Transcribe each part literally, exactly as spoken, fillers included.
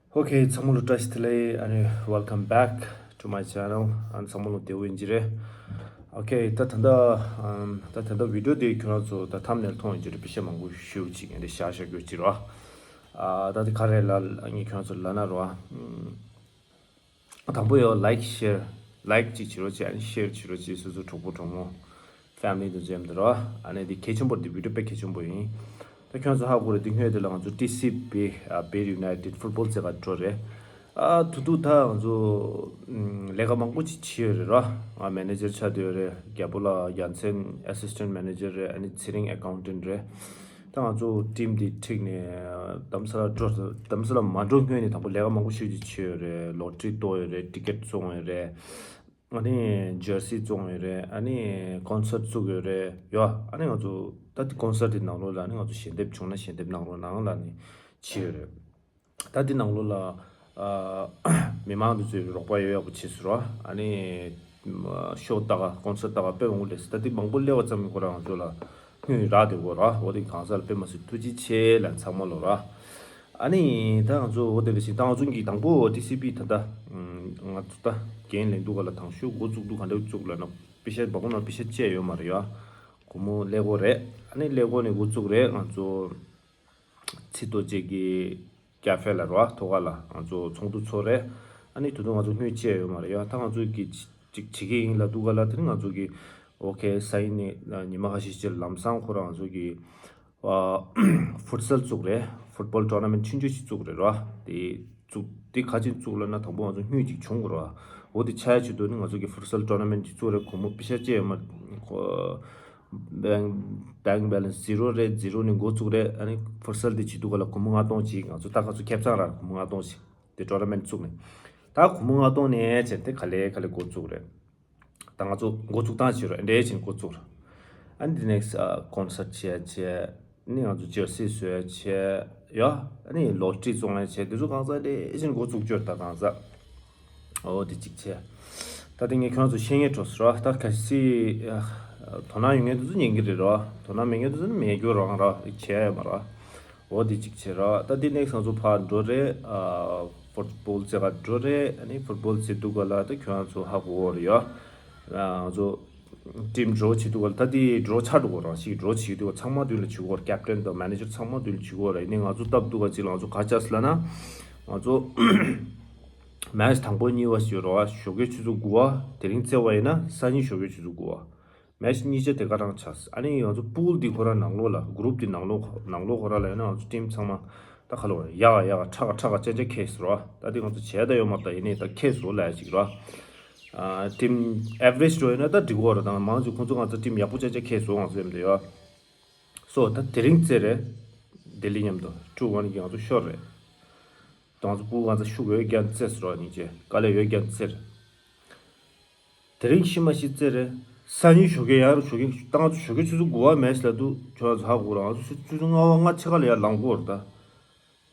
Okay, ཚང་མ་ལ་བཀྲ་ཤིས་བདེ་ལེགས། ཨ་ནི། Welcome back to my channel. ཨ་ནི་ཚང་མ་ལ་བདེ་པོ་ཡིན་གྱི་རེད། Okay, ད་ད་ལྟ་ཨམ། ད་ད་ལྟ་བི་ཌིའོ་འདི་ཁྱོད་རང་ཚོ་ད་ཐམ་ནེལ་མཐོང་ཡོད་ཀྱི་རེད། པེ་ཤ་མང་པོ་ཞེ་པོ་ཅིག་ངས་འདི་བཞག་བཞག་ཡོད་ཀྱི་རེད། ཨ། ད་འདི་ག་རེ་ལབ་ངས་ཁྱོད་རང་ཚོ་ལབ་ན་རོ། ཨམ། དང་པོ་ཡོ། Like, share, like ཅིག་བྱེད་རོགས་བྱེད། ཨ་ནི་ཤེར་བྱེད་རོགས་བྱེད། སོ་སོ་གྲོགས་པོ་གྲོགས་མོ། Family དང་མཉམ་དུ་རོ། ཨ་ནི་འདི་གལ་ཆེན་པོ་རེད། འདི་བི་ཌིའོ་དཔེ་གལ་ཆེན་པོ་ཡིན། ད་ཁྱོད་ཚོ་ཧ་གོ་རེད། འདི་སྔོན་དེ་ལ་ང་ཚོ་ཊི་སི་བི། ཨ། Bade United football རྩེད་གར་འགྲོ་རེད། ཨ། ཐུག་ཐུག་ད་ང་ཚོ་ཨམ། ལས་ཀ་མང་པོ་ཅིག་བྱས་ཡོད་རེད་རོ། ང་མེ་ནེ་ཇར་ཆགས་བསྡད་ཡོད་རེད། རྒྱལ་པོ་ལགས་རྒྱལ་མཚན་assistant manager རེད། ཨ་ནི་ཚེ་རིང་accountant རེད། ད་ང་ཚོ་ཊིམ་འདི་ཁྲིད་ནས་རྡ་རམ་ས་ལ་འགྲོ། རྡ་རམ་ས་ལ་མ་འགྲོ་སྔོན་ནས་དང་པོ་ལས་ཀ་མང་པོ་ཞེ་པོ་ཅིག་བྱས་ཡོད་རེད། ལོ་ཊ་རི་གཏོང་ཡོད་རེད། ཊི་ཀེ་ཊི་བཙོང་ཡོད་རེད། ཨ་ནི་ཇར་སི་བཙོང་ཡོད་རེད། ཨ་ནི་ཀོན་སར་ཊི་བཙུགས་ཡོད་རེད་ཡོ། ཨ་ནི་ང་ཚོ་ད་དེ་ཀོན་སར་ཊི་དེ་ནང་ལོགས་ལ་ཨ་ནི་ང་ཚོ་ཞལ་འདེབས་བྱུང་ན་ཞལ་འདེབས་ནང་ལོགས་ནང་ལ་ནི་བྱས་ཡོད་རེད། ད་དེ་ནང་ལོགས་ལ་ཨ། མི་མང་དེ་ཚོས་རོགས་པ་ཡོད་ཡག་པོ་བྱས་སོང་རོ། ཨ་ནི་ཤོ་ལྟ་ག་ཀོན་སར་ཊི་ལྟ་ག་དཔེ་མང་པོ་སླེབས་སོང་། ད་དེ་མང་པོ་སླེབས་པ་ཙམ་གྱིས་ཁོ་རང་ང་ཚོ་ལ་དངུལ་རག་བསྡད་ཡོད་རོ། འོ་དེ་གང་ཟག་ལ་དཔེ་མ་སྲིད་ཐུགས་རྗེ་ཆེ་ལབ། ཚང་མ་ལ་རོ། ཨ་ནི་ད་ང་ཚོ་འོ་དེ་འདྲ་ཞིག་ད་ང་ཚོ་གི་དང་པོ་ཊི་སི་བི་ད་ལྟ་ང་ཚོ་ད་འགན་ལེན་དུས་སྒང་ལ་དང་ཤོས་འགོ་བཙུགས་དུས་ག་འདྲ་བཙུགས་ལབ་ན། པེ་ཤ་སྦ་ཁུག་ནང་པེ་ཤ་བཅད་ཡོད་མ་རེད་ཡ། སྒོར་མོ་ཀླད་ཀོར་རེད། ཨ་ནི་ཀླད་ཀོར་ནས་འགོ་བཙུགས་རེད། ང་ཚོ་ཚིག་ཏོ་ཅེ་གི་ཀ་ཧྥེ་ལ་རོ། ཐོག་ཁ་ལ་ང་ཚོ་ཚོགས་འདུ་ཚོགས་རེད། ཨ་ནི་དེ་དུས་ང་ཚོ་དངུལ་བཅད་ཡོད་མ་རེད་ཡ། ད་ང་ཚོ་གི་ཅིག་བྱེད་ཀྱི་ཡིན་ལབ་དུས་སྒང་ལ། དེ་ནི་ང་ཚོ་གི་ཨོ་ཁེ་སང་ཉིན་ནས་ཉི་མ་ཁ་ཤས་ཅིག་ལམ་སང་ཁོ་རང་ང་ཚོ་གི་ཨ། ཕུཊ་སལ་བཙུགས་རེད། ཕུཊ་བོལ་ཊོར་ན་མེན་ཊི་ཆུང་ཆུང་ཞིག་བཙུགས་རེད་རོ། དེ་བཙུགས་དེ་ག་ཅིག་བཙུགས་ལབ་ན་དང་པོ་ང་ཚོ་དངུལ་ཅིག་བྱུང་དགོས་རོ། འོ་དེ་ཆགས་ཡ་ཆེད་དུ་ནི་ང་ཚོ་གི་ཕུཊ་སལ་ཊོར་ན་མེན་ཊི་ཅིག་བཙུགས་རེད། སྒོར་མོ་པེ་ཤ་བཅད་ཡོད་མ་རེད། ཁོ་bank bank balance zero རེད། ཛི་རོ་ནས་འགོ་བཙུགས་རེད། ཨ་ནི་ཕུཊ་སལ་དེ་བྱེད་དུས་སྒང་ལ་སྒོར་མོ་ལྔ་སྟོང་ཅིག་ང་ཚོ་ད་ག་ཚོད་ཁེ་བཟང་རག་སྒོར་མོ་ལྔ་སྟོང་ཅིག་དེ་ཊོར་ན་མེན་ཊི་བཙུགས་ནས། ད་སྒོར་མོ་ལྔ་སྟོང་ནས་བྱས་ཏེ་ག་ལེ་ག་ལེ་འགོ་བཙུགས་རེད། ད་ང་ཚོ་འགོ་ཚུགས་སྟངས་བྱེད་རོགས། འདྲེ་ཆེན་འགོ་ཚུགས་རོགས། ཨ་ནི་དེ་ནེག་སི་ཊི་ཨ་ཀོན་སར་ཊི་བྱས་བྱས། ཨ་ནི་ང་ཚོ་ཇར་སི་བཟོས་བྱས་ཡོ། ཨ་ནི་ལོ་ཊ་རི་བཙོང་ཡ་བྱས། དེ་ཚོ་གང་ཟག་འདྲེ་ཆེན་འགོ་ཚུགས་ཀྱི་ཡོད་རེད། ད་གང་ཟག་འོ་དེ་གཅིག་བྱས། ད་དེ་ངས་ཁྱོད་ཚོ་ཤེས་ངེས་འགྲོ་སོང་རོགས། ད་གལ་སྲིད་ཨ། དོ་སྣང་ཡོད་མཁན་དེ་ཚོ་ཉན་གྱི་རེད་རོགས། དོ་སྣང་མེད་མཁན་དེ་ཚོ་ནི་མེད་རྒྱུ་རང་རོགས། བྱས་ཡ་མ་རོགས། འོ་དེ་གཅིག་བྱས་ར། ད་དེ་ནེག་སི་ཊི་ང་ཚོ་ཕར་འགྲོ་རེད། ཨ། ཕུཊ་བོལ་རྩེད་གར་འགྲོ་རེད། ཨ་ནི་ཕུཊ་བོལ་རྩེད་དུས་སྒང་ལ་ད་ཁྱོད་རང་ཚོ་ཧ་གོ་གི་རེད་ཡ། ཨ། ང་ཚོ་ཊིམ་ཌོ་བྱེད་དུས་སྒང་ལ་ད་དེ་ཌོ་ཆགས་འགྲོ་གི་རང་ཞིག་ཌོ་བྱེད་དུས་ཚང་མ་མདུན་ལ་བྱེད་དགོས་རེད། ཀེབ་ཊན་དང་མེ་ནེ་ཇར་ཚང་མ་མདུན་ལ་བྱེད་དགོས་རེད། ཡིན་ནའི་ང་ཚོ་སྟབས་སྡུག་ག་ཅིག་ལ་ང་ཚོ་ག་ཆགས་སོང་ལབ་ན། ང་ཚོ་མེ་ཆི་དང་པོ་གཉིས་པ་ཞིག་ཡོད་རེད་བ། ཞོགས་ཀའི་ཆུ་ཚོད་དགུ་པ་དེ་རིང་རྩེ་བ་ཡིན་ན་སང་ཉིན་ཞོགས་ཀའི་ཆུ་ཚོད་དགུ་པ། མེ་ཆི་གཉིས་ཆ་དེ་ག་རང་ཆགས། ཨ་ནི་ང་ཚོ་པུལ་འདི་ཁོ་རང་ནང་ལོགས་ལ། གུ་རུབ་འདི་ནང་ལོགས་ནང་ལོགས་ཁོ་རང་ལ་ཡིན་ན་ང་ཚོ་ཊིམ་ཚང་མ་ད་ཁ་ལོ་ཡག་ཡག་ཁྲག་ཁྲག་ཅན་ཅན་ཁེ་སོང་ར། ད་འདི་ང་ཚོ་བྱས་ད་ཡོད་མ་རེད། ད་ཡིན་ནའི་ད་ཁེ་སོང་ལབ་ཡ་ཅིག་ར། ཨ། ཊིམ་ཨེ་ཝ་རེཇ་འགྲོ་ཡིན་ན་ད་འགྲིག་གོ་ར། ད་མང་ཆེ་ཁོང་ཚོ་ང་ཚོ་ཊིམ་ཡག་པོ་ཅན་ཅན་ཁེ་སོང་ང་ཚོ་ཡོད་མ་རེད་ཡ། སོ་ད་དེ་རིང་རྩེ་རེད། ལྡི་ལི་མཉམ་དུ་ཊུ་ཝན་གྱི་ང་ཚོ་ཤོར་རེད། ད་ང་ཚོ་པུལ་ང་ཚོ་ཤུགས་ཡོད་རྐྱང་རྩེ་སོང་ར། སྙིང་རྗེ། དཀའ་ལས་ཡོད་རྐྱང་རྩེ་རེད། དེ་རིང་ཤི་མ་ཤི་རྩེ་རེད། སང་ཉིན་ཞོགས་ཀས་ཡར་ཞོགས་ཀས་ད་ང་ཚོ་ཞོགས་ཀས་ཆུ་ཚོད་དགུ་པ་མེ་ཆི་ལབ་དུས་ཁྱོད་རང་ཚོ་ཧ་གོ་ར། ང་ཚོ་ཆུ་ཚོད་ལྔ་པ་ལྔ་ཕྱེད་ཀ་ལ་ཡར་ལངས་དགོས་རེད་ད།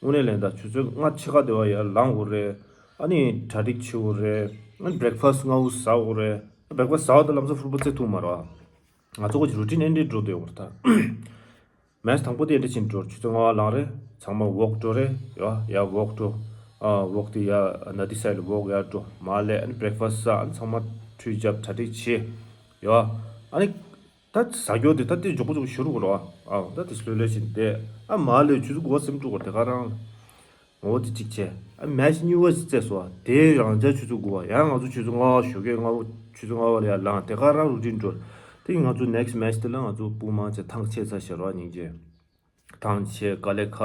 དངོས་གནས་ལན་ད་ཆུ་ཚོད་ལྔ་ཕྱེད་ཀ་དེ་བ་ཡར་ལངས་དགོས་རེད། ཨ་ནི་གྲ་སྒྲིག་བྱེད་དགོས་རེད། ཨ་ནི་བྷི་རེག་ཕ་སི་ཊི་སྔ་པོ་ཟ་དགོས་རེད། བྷི་རེག་ཕ་སི་ཊི་ཟ་བ་དང་ལམ་སང་ཕུཊ་བོལ་རྩེ་ཐུབ་མ་རེད། ང་ཚོ་གི་རུ་ཊིན་ཨེ་འདྲས་འགྲོ་བསྡད་ཡོད་རེད་ད། མེ་ཆི་དང་པོ་དེ་འདྲ་བྱས་འགྲོ། ཆུ་ཚོད་ལྔ་པ་ལངས་རེད། ཚང་མ་ཝོག་འགྲོ་རེད་ཡ། ཡ་ཝོག་འགྲོ། ཨ། ཝོག་དེ་ཡ་ན་དི་སའིཌ་ཝོག་ཡར་འགྲོ། མར་སླེབས། ཨ་ནི་བྷི་རེག་ཕ་སི་ཊི་ཟ། ཨ་ནི་ཚང་མ་འཕྲུལ་རྒྱབ་གྲ་སྒྲིག་བྱེད་ཡ། ཨ་ནི་ད་ཟ་རྒྱུ་དེ་ད་དེ་མགྱོགས་པོ་མགྱོགས་པོ་ཞུ་རུ་དགོས་རེད་བ། ཨ། ད་དེ་ལྷོད་ལྷོད་བྱས་བསྡད། ཨ། མར་སླེབས་ཆུ་ཚོད་དགུ་པ་ཟིན་འགྲོ་གི་རེད། དེ་ག་རང་། འོ་དེ་གཅིག་བྱས། ཨ། མེ་ཆི་གཉིས་པ་ཞིག་རྩེས་སོང་བ། དེ་རང་འཇགས་ཆུ་ཚོད་དགུ་པ། ཡང་ང་ཚོ་ཆུ་ཚོད་ལྔ་པ། ཞོགས་ཀས་ལྔ་པ་ཆུ་ཚོད་ལྔ་པ་ལ་ཡར་ལངས། དེ་ག་རང་རུ་ཊིན་འགྲོ། དེ་ང་ཚོ་ནེག་སི་ཊི་མེ་ཆི་དེ་ལ་ང་ཚོ་སྤུ་མང་ཆེ་ཐང་ཆད་ཚར་ཤག་ར། སྙིང་རྗེ། ཐང་ཆད། དཀའ་ལས་ཁག་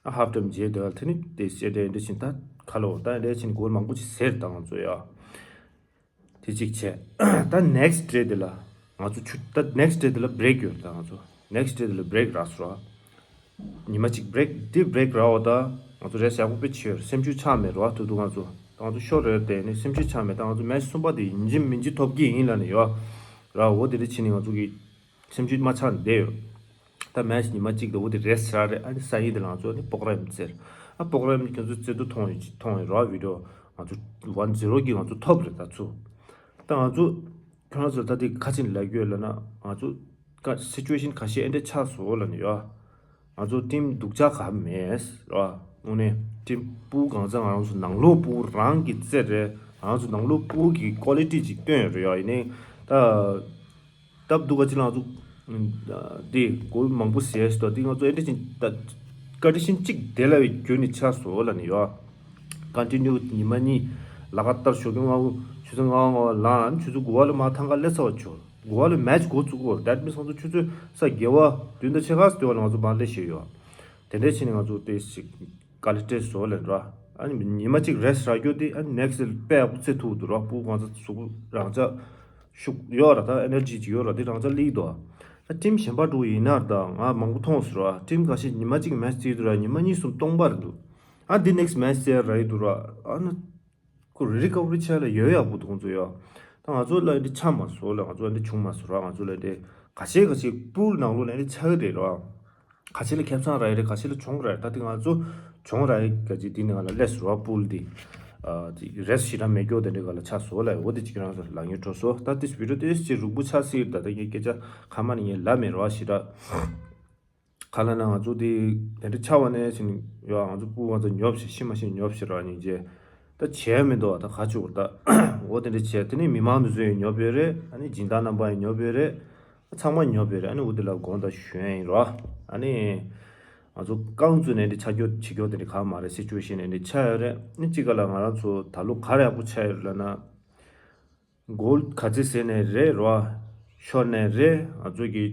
ཨ། ཧབ་ཊའིམ་རྗེས་དེ་བ་དེ་ནི་དེ་སེ་དེ་འདྲ་བྱས་ད་ཁ་ལོ་ད་འདྲ་བྱས་སྒོར་མང་པོ་ཞིག་ཟེར་ད་ང་ཚོ་ཡ། དེ་གཅིག་བྱས། ད་ནེག་སི་ཊི་ཌེ་དེ་ལ་ང་ཚོ་ཆུ། ད་ནེག་སི་ཊི་ཌེ་དེ་ལ་བྷི་རེག་ཡོད་རེད། ད་ང་ཚོ་ནེག་སི་ཊི་ཌེ་དེ་ལ་བྷི་རེག་རག་སོང་ར། ཉི་མ་གཅིག་བྷི་རེག་དེ་བྷི་རེག་རག་པ་ད་ང་ཚོ་རེ་སི་ཊི་ཡག་པོ་དཔེ་བྱས་ཡོད་རེད། སེམས་ཤུགས་ཆག་མེད་ར། ཐུག་ཐུག་ང་ཚོ་ད་ང་ཚོ་ཤོར་རེད་དེ་ནི་སེམས་ཤུགས་ཆག་མེད། ད་ང་ཚོ་མེ་ཆི་གསུམ་པ་དེ་ཡིན་གཅིག་མིན་གཅིག་ཐོབ་ཀྱི་ཡིན་ལབ་ནས་ཡོད་ར། འོ་དེ་འདྲ་བྱས་ནས་ང་ཚོ་གི་སེམས་ཤུགས་མ་ཆག་ནས་བསྡད་ཡོད། ད་མེ་ཆི་ཉི་མ་གཅིག་དང་པོ་དེ་རེ་སི་ཊི་རག་རེད། ཨ་ནི་སང་ཉིན་དེ་ལ་ང་ཚོ་ཨ་ནི་པོག་ར་ཡིམ་རྩེ་རེད། ཨ། པོག་ར་ཡིམ་ཁྱོད་ཚོ་རྩེ་དུས་མཐོང་ཡོད་ཀྱི། མཐོང་ཡོད་ར། བི་ཌི་ཡོ། ང་ཚོ་ཝན་ཛི་རོ་གི་ང་ཚོ་ཐོབ་རེད་ད་ཚུར། ད་ང་ཚོ་ཁྱོད་རང་ཚོ་ད་དེ་ག་ཅིག་ལབ་རྒྱུ་ཡོད་ལབ་ན། ང་ཚོ་ཀ་སི་ཅུ་ཨེ་ཤན་ཁ་ཤས་ཨེ་འདྲ་ཆགས་སོང་ལབ་ནས་ཡོད། ང་ཚོ་ཊིམ་སྡུག་ཅག་ག་མེད་ར། དངོས་གནས་ཊིམ་ཕྲུ་གུ་གང་ཚང་ང་རང་ཚོ་ནང་ལོགས་ཕྲུ་གུ་རང་གི་རྩལ་རེད། ང་རང་ཚོ་ནང་ལོགས་ཕྲུ་གུ་གི་ཀོ་ལི་ཊི་ཅིག་སྟོན་ཡོད་རེད་ཡ། ཡིན་ནའི་ད་སྟབས་སྡུག་ག་ཅིག་ལ་ང་ཚོ་འདི་སྒོར་མང་པོ་ཟད་ཞིག་འདུག་འདི་ང་ཚོ་ཨེ་འདྲ་ཅིག་ད་ཀོན་ཌི་ཤན་གཅིག་དེ་ལ་བའི་རྒྱུ་ནི་ཆགས་སོང་ལབ་ནས་ཡོད། ཀོན་ཊི་ནིའུ་ཉི་མ་གཉིས་ལ་ག་ཏར་ཞོགས་ཀས་སྔ་པོ་ཆུ་ཚོད་ལྔ་པ་ལངས་ཆུ་ཚོད་དགུ་པ་ལ་མར་ཐང་ག་སླེབས་ཚར་བ་བྱུང་། དགུ་པ་ལ་མེ་ཆི་འགོ་བཙུགས་གོ། That means ང་ཚོ་ཆུ་ཚོད་ས་བརྒྱད་པ་བདུན་དང་ཕྱེད་ཀ་ཙམ་དེ་བ་ལ་ང་ཚོ་མར་སླེབས་བཞིན་ཡོད། དེ་འདྲའི་ཕྱིན་ནས་ང་ཚོ་ཏོག་ཙམ་དཀའ་ལས་སྤྲད་སོང་ལབ་ར། ཨ་ནི་ཉི་མ་གཅིག་རེ་སི་ཊི་རག་རྒྱུ་དེ་ཨ་ནི་ནེག་སི་ཊི་དཔེ་ཡག་པོ་རྩེ་ཐུབ་འདུག་ར། ཕྲུ་གུ་གང་ཚ་གཟུགས་པོ་རང་ཅག་ཤུགས་ཡོད་ར། ད་ཨེ་ནར་ཇི་ཅིག་ཡོད་ར། དེ་རང་ཅག་སླེབས་འདུག་ད་ཊིམ་གཞན་པ་འགྲོ་ཡིན་ན་ད་ང་མང་པོ་མཐོང་སོང་ར། ཊིམ་ཁ་ཤས་ཉི་མ་གཅིག་མེ་ཆི་རྩེ་འདུག་ར། ཉི་མ་གཉིས་གསུམ་སྟོང་པ་རེད་འདུག་ཨ་འདི་ནེག་སི་ཊི་མེ་ཆི་རྩེ་ར་ཡི་འདུག་ར། ཨ་ནི་ཁོ་རི་ཀ་བ་རི་བྱས་ལ་ཡོད་ཡག་པོ་འདུག་ཁོང་ཚོ་ཡོད། ད་ང་ཚོ་ལ་འདི་ཆགས་མ་སོང་ལ། ང་ཚོ་ལ་འདི་བྱུང་མ་སོང་ར། ང་ཚོ་ལ་འདི་ཁ་ཤས་ཁ་ཤས་པུལ་ནང་ལོགས་ལ་འདི་ཆགས་ཀྱི་རེད་ར། ཁ་ཤས་ལ་ཁེ་བཟང་རག་ཡི་རེད། ཁ་ཤས་ལ་གྱོང་རག་ཡི་རེད། ད་དེ་ང་ཚོ་གྱོང་རག་ཡི་ག་ཅིག་དེ་ནི་ང་ལ་སླེབས་སོང་ར། པུལ་འདི་ཨ་དེ་རེ་སི་ཊི་ཞེ་དྲག་མེད་མཁན་དེ་འདྲ་ག་ལ་ཆགས་སོང་ལ། འོ་དེ་ཅིག་རང་ཚོ་ལ་ཉེ་འགྲོ་སོང་། ད་དེ་བི་ཌི་ཡོ་དེ་ཅིག་རུག་པོ་ཆགས་སྲིད་རེད། ད་ད་ངས་སྐད་ཆ་ཁ་མ་ནས་ངས་ལབ་མེད་ར་ཞེ་དྲག་ག་ལ་ན་ང་ཚོ་དེ་དེ་འདྲ་ཆགས་པ་ནས་ཕྱིན་ཡོད། ང་ཚོ་ཕྲུ་གུ་ང་ཚོ་ཉོབ་ཤིག་ཤི་མ་ཤི་ཉོབ་ཤིག་ར། སྙིང་རྗེ། ད་བྱས་མི་འདུག་ད་ག་ཅུག་ད་འོ་དེ་འདྲ་བྱས། དེ་ནས་མི་མང་དེ་ཚོ་ཡང་ཉོབ་ཡོད་རེད། ཨ་ནི་སྦྱིན་བདག་རྣམ་པ་ཡང་ཉོབ་ཡོད་རེད། ཚང་མ་ཉོབ་ཡོད་རེད། ཨ་ནི་འོ་དེ་ལ་དགོངས་དག་ཞུ་ཡ་ཡིན་ར། ཨ་ནི་ང་ཚོ་རྐང་བཙུགས་ནས་འདི་ཆ་རྒྱུ་བྱེད་རྒྱུ་དེ་འདྲ་གང་མ་རེད། སི་ཅུ་ཝེ་ཤན་ནས་འདི་ཆགས་ཡོད་རེད། ཨ་ནི་གཅིག་ག་ལ་ང་རང་ཚོ་ད་ལོ་ག་རེ་ཡག་པོ་ཆགས་ཡོད་རེད་ལབ་ན། གོལ་ག་ཚོད་ཟིན་ནས་རེད་རོ། ཤོར་ནས་རེད། ང་ཚོ་གི་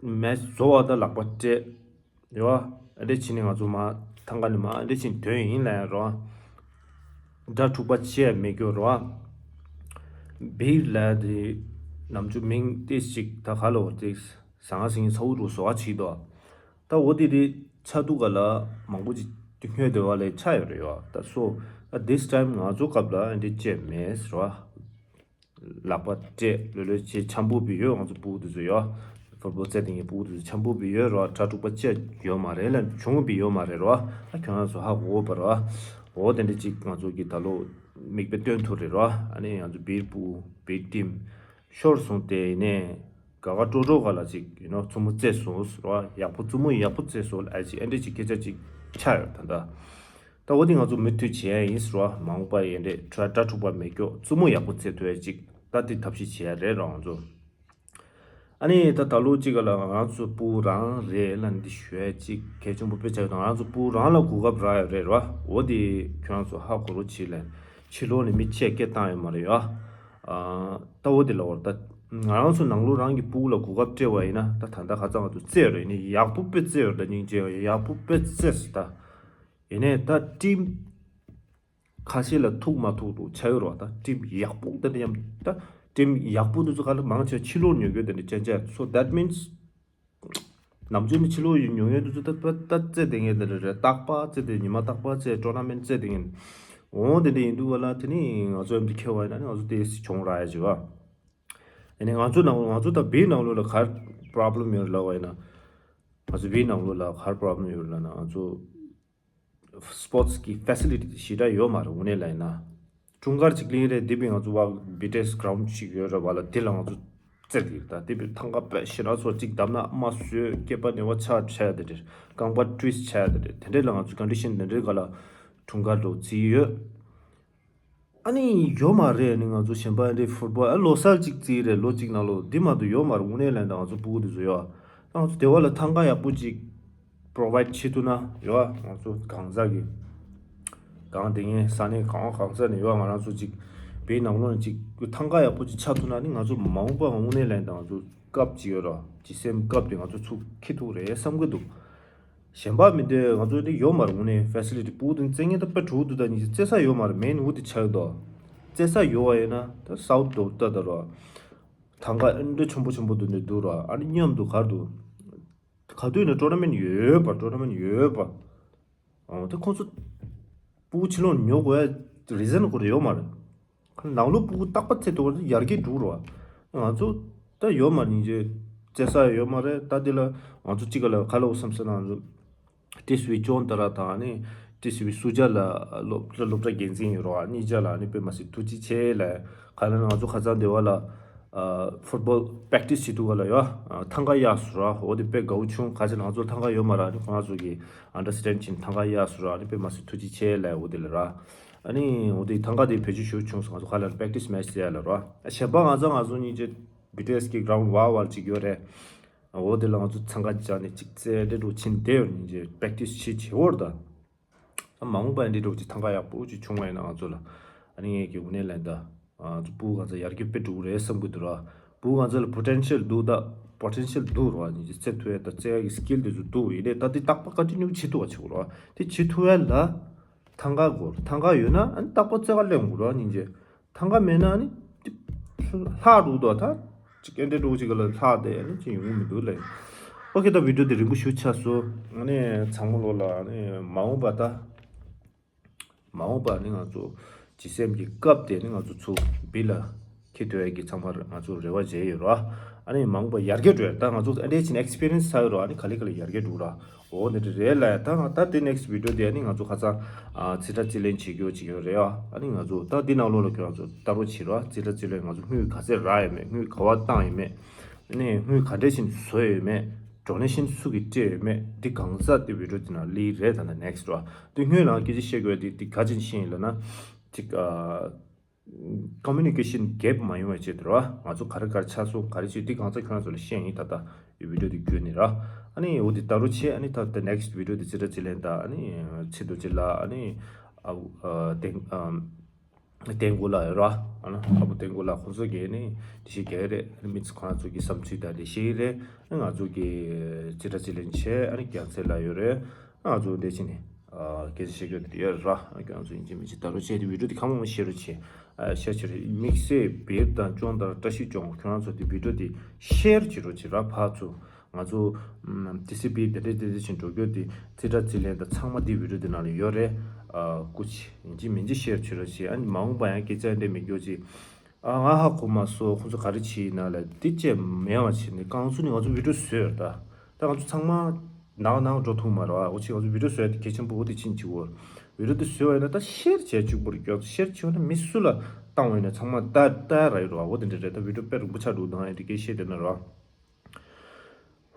མེ་ཆི་བཟོ་བ་དང་ལག་པ་སྤྲད་རོ། ཨ་འདྲས་བྱས་ནས་ང་ཚོ་མ་ཐང་ག་ནས་མ་ཨ་འདྲས་བྱས་ནས་ཐོན་ཡིན་ལབ་ཡ་རོ། དགྲ་འཁྲུག་པ་བྱས་མེད་རྒྱུ་རོ། བིར་ལབ་དེ་ནམ་རྒྱུན་མིང་ཏོག་ཙམ་ཅིག་ད་ག་ལ་འོ་དེ་ཟང་ཟིང་ཚ་བོ་རུ་བཟོ་བ་བྱེད་དོ། ད་འོ་དེ་དེ་ཆ་འདུག་ག་ལ། མང་པོ་ཅིག་སྨྱོས་བསྡད་པ་ལས་ཆགས་ཡོད་རེད་ཡོ། ད་སོ་ད་this time ང་ཚོ་སྐབས་ལ་འདི་བྱས་མེད་ཟེར་བ། ལག་པ་སྤྲད་ལོས་ལོས་བྱས་འཆམ་པོ་བི་ཡོད། ང་ཚོ་ཕྲུ་གུ་དེ་ཚོ་ཡོ། ཕུཊ་བོལ་རྩེད་དེ་ངའི་ཕྲུ་གུ་དེ་ཚོ་འཆམ་པོ་བི་ཡོད་རོ། དགྲ་འཁྲུག་པ་བྱས་ཡོད་མ་རེད་ལ། བྱུང་བི་ཡོད་མ་རེད་རོ། ད་ཁྱོད་རང་ཚོ་ཧ་གོ་བར་རོ། འོ་དེ་འདྲ་ཅིག་ང་ཚོ་གི་ད་ལོ་མིག་དཔེ་སྟོན་ཐུབ་རེད་རོ། ཨ་ནི་ང་ཚོ་བིར་ཕྲུ་གུ་བིར་ཊིམ། ཤོར་སོང་སྟེ་ནས་ག་ག་སྤྲོ་སྤྲོ་ག་ལ་ཅིག་ཡིན་ནོ་མཚོ་མོ་རྩེ་སོང་ཟེར་བ། ཡག་པོ་མཚོ་མོ་ཡག་པོ་རྩེ་སོང་ཨ་ཅིག་ཨེ་འདྲ་ཅིག་སྐད་ཆ་ཅིག་ཆགས་ཡོད་ད་ལྟ། ད་འོ་དེ་ང་ཚོ་མུ་མཐུད་བྱེད་ཡ་ཡིན་ཟེར་བ། མ་འོངས་པ་ཡིན་འདྲེ་དགྲ་དགྲ་འཁྲུག་པ་མེད་སྐྱོ་མཚོ་མོ་ཡག་པོ་རྩེ་ཐུབ་ཡ་ཅིག་ད་དེ་ཐབས་ཤེས་བྱེད་ཡ་རེད་རོ་ང་ཚོ། ཨ་ནི་ད་ད་ལོ་ཅིག་ག་ལ་ང་རང་ཚོ་ཕྲུ་གུ་རང་རེད་ལ་འདི་ཞུ་ཡ་ཅིག་གལ་ཆེན་པོ་དཔེ་ཆགས་ཡོད་དང་། ང་རང་ཚོ་ཕྲུ་གུ་རང་ལ་གོ་སྐབས་རག་ཡོད་རེད་རོ། འོ་དེ་ཁྱོད་རང་ཚོ་ཧ་གོ་རོགས་བྱེད་ལ། ཕྱི་ལོགས་ནས་མི་ཆེ་སྐད་བཏང་ཡོད་མ་རེད་ཡ། ཨ་ད་འོ་དེ་ལ་བར་ད་ང་རང་ཚོ་ནང་ལོགས་རང་གི་ཕྲུ་གུ་ལ་གོ་སྐབས་སྤྲད་པ་ཡིན་ན་ད་ད་ལྟ་ཁ་ཚ་ང་ཚོ་རྩེ་རེད་ནི་ཡག་པོ་དཔེ་རྩེ་ཡོད་ད་སྙིང་རྗེ་ཡག་པོ་དཔེ་རྩེ་སི་ད། ཡིན་ནའི་ད་ཊིམ་ཁ་ཤས་ལ་ཐུག་མ་ཐུག་ཏུ་ཆ་ཡོད་རོགས། ད་ཊིམ་ཡག་པོ་དེ་འདྲ་ཡང་ད་ཊིམ་ཡག་པོ་དེ་ཚོ་ག་ལ་མང་ཆེ་ཕྱི་ལོགས་ཉོ་རྒྱུ་དེ་འདྲ་ཅན་ཅན། So that means ནམ་རྒྱུན་ནི་ཕྱི་ལོགས་ཡིན་ཉོ་ཡོད་དུས་ཚོད་ད་ད་རྩེ་དེ་ངས་དེ་རེད་རེད། རྟག་པ་རྩེ་དེ་ཉི་མ་རྟག་པ་རྩེ་ཊོར་ན་མེན་ཊི་རྩེ་དེ་ངས་འོང་དེ་འདྲ་ཡིན་དུས་བ་ལ་དེ་ནི་ང་ཚོ་ཨེམ་དུ་ཁེལ་བ་ཡིན་ན་ནི་ང་ཚོ་དེ་སི་བྱུང་ར་ཡ་ཅིག་བ། ཡིན་ནའི་ང་ཚོ་ནང་ང་ཚོ་ད་བིའི་ནང་ལོགས་ལ་ག་རེ་པྲོབ་ལེམ་ཡོད་ལབ་བ་ཡིན་ན། ང་ཚོ་བིའི་ནང་ལོགས་ལ་ག་རེ་པྲོབ་ལེམ་ཡོད་ལབ་ན་ང་ཚོ་སི་པོར་ཊི་སི་གི་ཕེ་སི་ལི་ཊི་ཞེ་དྲག་ཡོད་མ་རེད་དངོས་གནས་ལ་ཡིན་ན། ཀྲུང་དཀར་གཅིག་གླིང་རེད། དེ་བས་ང་ཚོ་བ་བི་ཊི་ཨེ་སི་གྷ་རོན་ཌི་ཅིག་ཡོད་རེད་བ་ལ། དེ་ལ་ང་ཚོ་རྩེ་གི་ད་དེ་བས་ཐང་ག་དཔེ་ཞེ་དྲག་ཚོ་གཅིག་བརྡབ་ན་མ་བཟོད། སྐེད་པ་ནས་བ་ཆག་ཆག་དེ་རེད། རྐང་པ་ཊུ་ཝིསི་ཊི་ཆག་དེ་རེད། དེ་འདྲས་ལ་ང་ཚོ་ཀོན་ཌི་ཤན་དེ་འདྲས་ག་ལ་ཀྲུང་དཀར་འགྲོ་རྩིས་ཡོད། ཨ་ནི་ཡོད་མ་རེད། ཨ་ནི་ང་ཚོ་གཞན་པ་འདི་ཕུཊ་བོལ་ཨ་ལོ་གསར་གཅིག་རྩིས་རེད། ལོ་གཅིག་ནང་ལོ་འདི་མ་གཏོགས་ཡོད་མ་རེད། དངོས་གནས་ལན་དང་ང་ཚོ་ཕྲུ་གུ་འདི་ཚོ་ཡོད་ཨ། ང་ཚོ་དེ་བ་ལ་ཐང་ག་ཡག་པོ་ཅིག་པྲོ་ཝའིཌ་བྱེད་ཐུབ་ན་ཡོད་ཨ། ང་ཚོ་གང་ཟག་གི་གང་དེ་ངའི་ས་གནས་གང་གང་ས་ནས་ཡོད་ཨ། ང་རང་ཚོ་ཅིག་བོད་ནང་ལོགས་ནས་ཅིག་ཐང་ག་ཡག་པོ་ཅིག་ཆགས་ཐུབ་ན་ནི་ང་ཚོ་མ་འོངས་པ་དངོས་གནས་ལན་དང་ང་ཚོ་སྐབས་ཅིག་ཡོད་ར། ཇི་སེམས་སྐབས་དེ་ང་ཚོ་ཚུགས་ཁེ་ཐུག་རེད་བསམ་གི་འདུག་གཞན་པ་མི་འདོད། ང་ཚོ་འདི་ཡོད་མ་རེད། དངོས་གནས་ཕེ་སི་ལི་ཊི་ཕྲུ་གུ་དང་རྩེད་མཁན་ད་དཔེ་དྲུག་འདུག་ད་ཉི་ཤུ་རྩེ་ས་ཡོད་མ་རེད། མེན་འུ་དེ་ཆགས་འདུག་རྩེ་ས་ཡོད་བ་ཡིན་ན་ད་སའུ་ཐི་ཌོ་ད་ད་རོ། ཐང་ག་ཨ་འདྲ་ཆེན་པོ་ཆེན་པོ་འདུག་འདི་འདུག་རོ། ཨ་ནི་མཉམ་དུ་གར་འདུག་ག་དུས་ནས་ཊོར་ན་མེན་ཊི་ཡོད་པ། ཊོར་ན་མེན་ཊི་ཡོད་པ། ཨོ་ད་ཁོང་ཚོ་ཕྲུ་གུ་ཕྱི་ལོགས་ཉོ་དགོས་ཡ་རི་ཛན་ཁོ་རེ་ཡོད་མ་རེད། ཁ་ནང་ལོགས་ཕྲུ་གུ་རྟག་པ་ཚེ་ཐོག་ཡར་རྒྱས་འགྲོ་རོགས། ང་ཚོ་ད་ཡོད་མ་རེད། སྙིང་རྗེ། རྩེ་ས་ཡོད་མ་རེད། ད་འདི་ལ་ང་ཚོ་གཅིག་ག་ལ་ག་ལ་འོ་བསམ་ས་ན་ང་ཚོ་ཏི་སི་ཝི་ཅོན་ཏ་ར་དང་ནི་ཏི་སི་ཝི་སུ་ཇ་ལ་སློབ་སློབ་གྲྭ་འགན་འཛིན་ཡོད་རོགས། གཉིས་ཆ་ལ་ནི་དཔེ་མ་སྲིད་ཐུགས་རྗེ་ཆེ་ལ་ག་ལ་ང་ཚོ་ཁ་སང་འདི་བ་ལ་ ཕུཊ་བོལ་པེག་ཊི་སི་བྱེད་དུས་ག་ལ་ཡོད། ཐང་ག་གཡར་སོང་ར། འོ་དེ་དཔེ་དགའ་བོ་བྱུང་། ག་ཅི་ལ་ང་ཚོ་ཐང་ག་ཡོད་མ་ར། ཨ་ནི་ཁོ་རང་ཚོ་གིས་ཨན་ཌར་སི་ཊེན་ཌ་བྱས་ནས་ཐང་ག་གཡར་སོང་ར། ཨ་ནི་དཔེ་མ་སྲིད་ཐུགས་རྗེ་ཆེ་ལབ། འོ་དེ་ལ་ར། ཨ་ནི་འོ་དེ་ཐང་ག་དེ་བེད་སྤྱོད་ཞེ་པོ་བྱུང་སོང་། ང་ཚོ་ག་ལ་པེག་ཊི་སི་མེ་ཆི་ཟེར་ཡ་ལ་ར། གཞན་པ་ང་ཚོ་ང་ཚོ་གཉིས་ཀྱི་བི་ཊི་ཨེ་སི་གི་གྷི་རའུན་ཌི་ཝར་ཝར་ཅིག་ཡོད་རེད། འོ་དེ་ལ་ང་ཚོ་འཚང་ཁ་རྒྱག་ནས་ཅིག་རྩེད་འགྲན་འགྲོ་ཕྱིན་བསྡད་ཡོད། སྙིང་རྗེ་པེག་ཊི་སི་བྱེད་བྱེད་འོར་ད། ཨ་མ་འོངས་པ་འདི་འདྲ་ཅིག་ཐང་ག་ཡག་པོ་ཅིག་བྱུང་བ་ཡིན་ན་ང་ཚོ་ལ། ཨ་ནི་ངས་ཀྱི་དངོས་གནས་ལན་ད། ཨ་ཚོ་ཕྲུ་གུ་གང་ཚ་ཡར་རྒྱས་དཔེ་འགྲོ་གི་རེད་བསམ་གི་འདུག་ར། ཕྲུ་གུ་གང་ཚ་ལ་པོ་ཊེན་ཤལ་འདུག་ད། པོ་ཊེན་ཤལ་འདུག་ར། སྙིང་རྗེ་རྩེད་ཐུབ་ཡ་ད་རྩེད་ཡ་གི་སི་ཀིལ་དེ་ཚོ་འདུག་ཡིན་ནའི་ད་དེ་རྟག་པ་ཀོན་ཊི་ནིའུ་བྱེད་ཐུབ་པ་བྱེད་དགོས་ར། དེ་བྱེད་ཐུབ་ཡ་ལ། ཐང་ག་དགོས། ཐང་ག་ཡོད་ན་ཨ་ནི་རྟག་པ་རྩེད་ག་སླེབས་འོང་གི་ར། སྙིང་རྗེ། ཐང་ག་མེད་ན་ཨ་ནི་ལྷག་འགྲོ་འདུག་ད། ཅིག་ཨེ་འདྲ་འགྲོ་ཅིག་ག་ལ་ལྷག་དེ་ཨ་ནི་ཅིག་ཡོང་གི་མི་འདུག་ལེ། ཨོ་ཁེ། ད་བི་ཌིའོ་འདི་རིང་པོ་ཞེ་པོ་ཆགས་སོང་། ཨ་ནི་ཚང་མ་ལོ་ལ་ཨ་ནི་མ་འོངས་པ་ད། མ་འོངས་པ་ཨ་ནི་ང་ཚོ་ཇི་སེམས་ཀྱི་སྐབས་དེ་ཨ་ནི་ང་ཚོ་ཚུར་བི་ལ་འཁྱེར་ཐུབ་ཡ་གི་ཚང་མར་ང་ཚོ་རེ་བ་བྱས་ཡོད་ར། ཨ་ནི་མ་འོངས་པ་ཡར་རྒྱས་འགྲོ་ཡ་ད་ང་ཚོ་ཨ་འདྲ་ཅིག་ཨེག་སི་པི་རི་ཡན་སི་ཚར་ཡོད་ར། ཨ་ནི་ག་ལེ་ག་ལེ་ཡར་རྒྱས་འགྲོ་ར། འོ་འདི་འདྲ་རེད་ལ། ད་ད་དེ་ནེག་སི་བི་ཌིའོ་དེ་ཨ་ནི་ང་ཚོ་ཁ་སང་ཨ་རྩིས་ཁྲ་རྩིས་ལེན་བྱེད་རྒྱུ་ཅིག་ཡོད་རེད་ཨ། ཨ་ནི་ང་ཚོ་ད་འདི་ནང་ལོགས་ལ་ཁྱོད་རང་ཚོ་ལྟ་རོགས་བྱེད་རོགས། རྩིས་ཁྲ་རྩིས་ལེན་ང་ཚོ་དངུལ་ག་ཚད་རག་ཡོད་མེད། དངུལ་ག་པར་བཏང་ཡོད་མེད། ཨ་ནི་དངུལ་ག་འདྲ་ཞིག་བཟོས་ཡོད་མེད། ཌོ་ནེ་ཤན་སུ་གིས་སྤྲད་ཡོད་མེད། འདི་གང་ཟག་དེ་བི་ཌིའོ་དེ་ནང་སླེབས་རེད། ད་ནེག་སི་ར། དེ་སྔོན་ལ་སྐད་ཆ་བཤད་དགོས་དེ་འདི་ག་ཅིག་ཤེས་ཡིན་ལབ་ན། ཅིག་ཨ། ཀོ་མུ་ནི་ཀེ་ཤན་གེབ་མ་ཡོང་བའི་ཆེད་དུ་ར། ང་ཚོ་ག་རེ་ག་རེ་ཆགས་སོང་ག་རེ་བྱས་འདི་གང་ཚ་ཁྱོད་རང་ཚོ་ལ་བཤད་ཡིན། ད་ལྟ་ཡི་བི་ཌིའོ་འདི་བརྒྱུད་ནས་ར། ཨ་ནི་འོ་འདི་ལྟ་རོགས་བྱེད། ཨ་ནི་ད་ལྟ་ནེག་སི་བི་ཌིའོ་འདི་རྩིས་ཁྲ་རྩིས་ལེན་ད་ཨ་ནི་ཚེ་རྡོ་རྗེ་ལགས་ཨ་ནི་ཨ་ཨ་ཏེང་ཨ་ཏེང་གོ་ལགས་ཡོད་ར། ཨ་ནི་ཨ་བུ་ཏེང་གོ་ལགས་ཁོང་ཚོ་གིས་ནི་འགྲེལ་བཤད་རྒྱག་གི་རེད། ཨ་ནི་མི་ཚོ་ཁོང་ཚོ་གི་བསམ་ཚུལ་དང་འགྲེལ་བཤད་རེད། ཨ་ནི་ང་ཚོ་གི་རྩིས་ཁྲ་རྩིས་ལེན་བྱས། ཨ་ནི་རྒྱལ་མཚན་ལགས་ཡོད་རེད། ང་ཚོ་འདི་ཕྱི་ནས་ཨ་སྐད་ཆ་བཤད་རྒྱུ་དེ་ཡོད་ར། ང་ཚོ་ཡིན་གཅིག་མིན་གཅིག་ལྟ་རོགས་བྱས་ཏེ་བི་ཌིའོ་དེ་གང་མང་མང་ཤེར་རོགས་བྱེད། ཨ་ཤེར་བྱེད་རེད། དམིགས་བསལ་བེབ་དང་ཅོང་དང་བཀྲ་ཤིས་ལྗོངས་ཁྱོད་རང་ཚོ་དེ་བི་ཌིའོ་དེ་ཤེར་བྱེད་རོགས་བྱེད་ར། ཕར་ཚུར་ང་ཚོ་ཨམ་ཊི་སི་བི་དེ་འདྲས་དེ་འདྲས་ཕྱིན་འགྲོ་རྒྱུ་དེ་རྩིས་ཁྲ་རྩིས་ལེན་དང་ཚང་མ་དེ་བི་ཌིའོ་དེ་ནང་ལ་ཡོད་རེད། ཨ་སྐུ་མཁྱེན་ཡིན་གཅིག་མིན་གཅིག་ཤེར་བྱེད་རོགས་བྱེད། ཨ་ནི་མ་འོངས་པ་ཡང་སྐད་ཆ་འདྲ་མི་རྒྱུ་ཅིག་ཨ་ང་ཧ་གོ་མ་སོང་ཁོང་ཚོ་ག་རེ་བྱེད་ཡིན་ན་ལ། འདི་བཅས་མེད་པ་བྱས་ནས་གང་ཚུ་ནས་ང་ཚོ་བི་ཌིའོ་བཟོས་ཡོད་ད། ད་ང་ཚོ་ཚང་མ་ནང་ནང་འགྲོ་ཐུབ་མ་རེད་བ། འོ་ཅི་ང་ཚོ་བི་ཌིའོ་བཟོས་ཡ་དེ་གལ་ཆེན་པོ་འོ་དེ་ཕྱིན་བྱེད་དགོས། བི་ཌིའོ་དེ་བཟོས་པ་ཡིན་ན་ད་ཤེར་བྱས་བཅུག་པར་སྐྱོར། ཤེར་བྱས་ན་མི་སུ་ལ་བཏང་བ་ཡིན་ན་ཚང་མ་ལྟ་ལྟ་ར་ཡོད་རེད་བ། འོ་དེ་འདྲ་རེད། ད་བི་ཌིའོ་དཔེ་རིང་པོ་ཆགས་འདུག་ད་ཡང་དེ་སྐད་བཤད་བསྡད་ན་རེད་བ།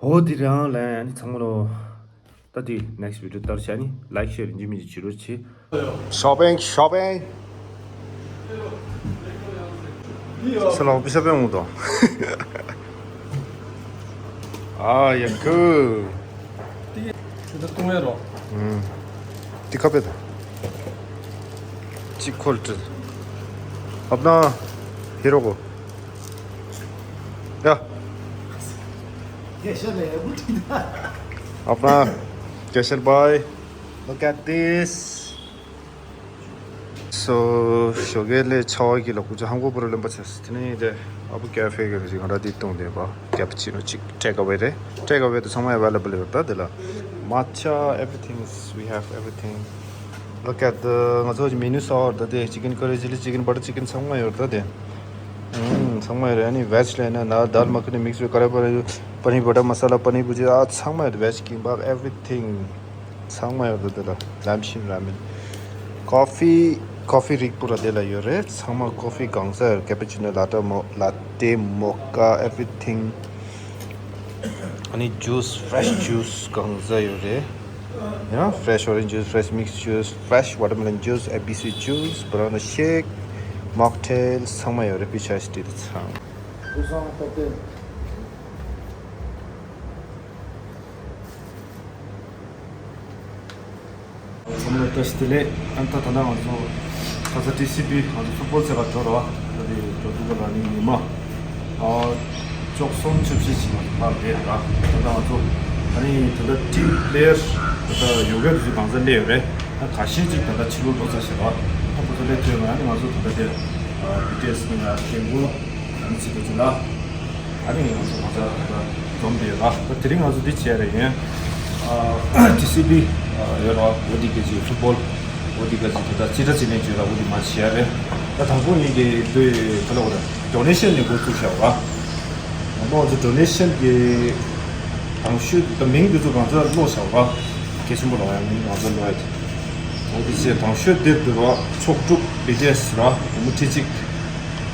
འོ་དེ་རང་ལ་ཡང་ནི་ཚང་མ་ལོ། ད་དེ་ནེག་སི་བི་ཌིའོ་ལྟར་བྱས་ནི་ལའིག་ཤེར་ཡིན་གཅིག་མིན་གཅིག་བྱེད་རོགས་བྱེད། Shopping, shopping. སློབ་གྲྭ་པའི་ངོ་དང་། ཨ་ཡ་ཁུ། དེ་ད་གཏོང་ཡ་རོ། ཨུམ། དེ་ཁ་པེ་ད། ཅིག་ཁོལ་ཏྲི། ཨབ་ན། ཧེ་རོ་གོ། ཡ། ཨབ་ན། གེ་ཤར་བྷའི། Look at this. So ཞོགས་ཀས་ལས་ཆ་བ་གི་ལ་ཀུ་ཅི་ཧང་གོ་པོ་ར་ལེན་པ་ཆེ་སི་དེ་ནས་དེ་ཨ་བུ་ཀེ་ཧྥེ་གི་རེ་ཅིག་ང་ར་དེ་བཏུང་དེ་པ་ཀེ་པ་ཅི་ནོ་ཅིག་ཊེག་ཨ་ཝེ་རེད། ཊེག་ཨ་ཝེ་དེ་ཚང་མ་ཨ་ཝེ་ལེ་བལ་ཡོད་ད། དེ་ལ་མ་ཆ། Everything is, we have everything. Look at the ང་ཚོ་མེ་ནུ་ས་ཨོར་ད་དེ་ཅི་ཀན་ཀ་རི་ཅི་ལི་ཅི་ཀན་བ་ཊར་ཅི་ཀན་ཚང་མ་ཡོད་ད་དེ། ཨུམ། ཚང་མ་ཡོད་རེད། ཨ་ནི་བེཇ་ལས་ན་ན་དཱལ་མ་ཁ་ནི་མིག་སི་བེ་ཀ་ར་པ་ར་པ་ནི་བ་ཊར་མ་ས་ལ་པ་ནི་བུ་ཇི་ཨ་ཚང་མ་ཡོད། བེཇ་ཀིམ་པབ་everything. ཚང་མ་ཡོད་དེ་ལ་ལམ་ཤིང་ར་མེན། ཀོ་ཕི། ཀོ་ཕི་རིགས་པོ་ར་དེ་ལ་ཡོད་རེད། ཚང་མ་ཀོ་ཕི་གང་ཟག་ཡོད། ཀེ་པ་ཅི་ནོ། ལ་ཏེ་མོ། ལ་ཏེ་མོ་ཀ། Everything. ཨ་ནི་ཇུས། ཕེ་རེཤ་ཇུས་གང་ཟག་ཡོད་རེད། ཡང་ཕེ་རེཤ་ཨོ་རེན་ཇི་ཇུས། ཕེ་རེཤ་མིག་སི་ཇུས། ཕེ་རེཤ་ཝ་ཊར་མེ་ལོན་ཇུས། ཨེ་བི་སི་ཇུས། བྷ་ན་ན་ཤེག། མོག་ཊེལ་ཚང་མ་ཡོད་རེད། པི་ཆ་ཨའི་སི་ཊི་དེ་ཚང་། ཚང་མ་ལ་བཀྲ་ཤིས་བདེ་ལེགས། ཨ་ད་ད་ལྟ་ང་ཚོ་ཁ་ས་ཊི་སི་བི་ང་ཚོ་ཕུཊ་བོལ་རྩེད་གར་འགྲོ་ར། ད་དེ་འགྲོ་དུས་སྐབས་ལ་ནི་ཉི་མ་ཨ་བཅུ་གསུམ་བཅུ་བཞི་ཅིག་ང་ཚོ་ཕར་བསྡད་ར། ད་ལྟ་ང་ཚོ་ཨ་ནི་ད་ལྟ་ཊིམ་པི་ལེ་ཡར་ད་ལྟ་ཡོ་ག་དེ་ཚོ་གང་ས་སླེབས་ཡོད་རེད། ད་ཁ་ཤས་ཅིག་ད་ལྟ་ཕྱི་ལོགས་འགྲོ་ཚར་ཤག་ར། ད་ཁོ་ཚོ་སླེབས་ཐུབ་ཡོད་མ་རེད། ཨ་ནི་ང་ཚོ་ད་ལྟ་དེ་བི་ཊི་ཨེ་སི་ནི་ང་ཐེངས་པོ་ཨ་ནི་ཚིག་ཏུ་ཚིག་ལ། ཨ་ནི་ང་ཚོ་ང་ཚོ་ད་འཛོམས་བསྡད་ཡོད་ར། ད་དེ་རིང་ང་ཚོ་འདི་བྱས་རེད་ཡིན། ཨ་ཊི་སི་བི་ཨ་ཡོད་ར། འོ་འདི་ག་ཅིག་ཕུཊ་བོལ། འོ་འདི་ག་ཅིག་ད་ལྟ་རྩིས་ཁྲ་རྩིས་ལེན་བྱས་ར། འོ་འདི་མ་བྱས་རེད། ད་དང་པོ་ངེད་ཀྱི་དུས་ག་ལ་འོ་ད་ཌོ་ནེ་ཤན་ནས་འགོ་བཙུགས་བཞག་ར། དང་པོ་ང་ཚོ་ཌོ་ནེ་ཤན་གྱི་དང་ཤོས་ད་མིང་འདི་ཚོ་གང་ཚ་ཀློག་བཞག་ར། གལ་ཆེན་པོ་ར་ཡང་མིང་གང་ཚ་ཀློག་ཡ་དེ། འོ་འདི་བྱས་དང་ཤོས་དེབ་འདི་ར། མཆོག་གྲུབ་བི་ཊི་ཨེ་སི་ར། སྒོར་མོ་ཁྲི་གཅིག་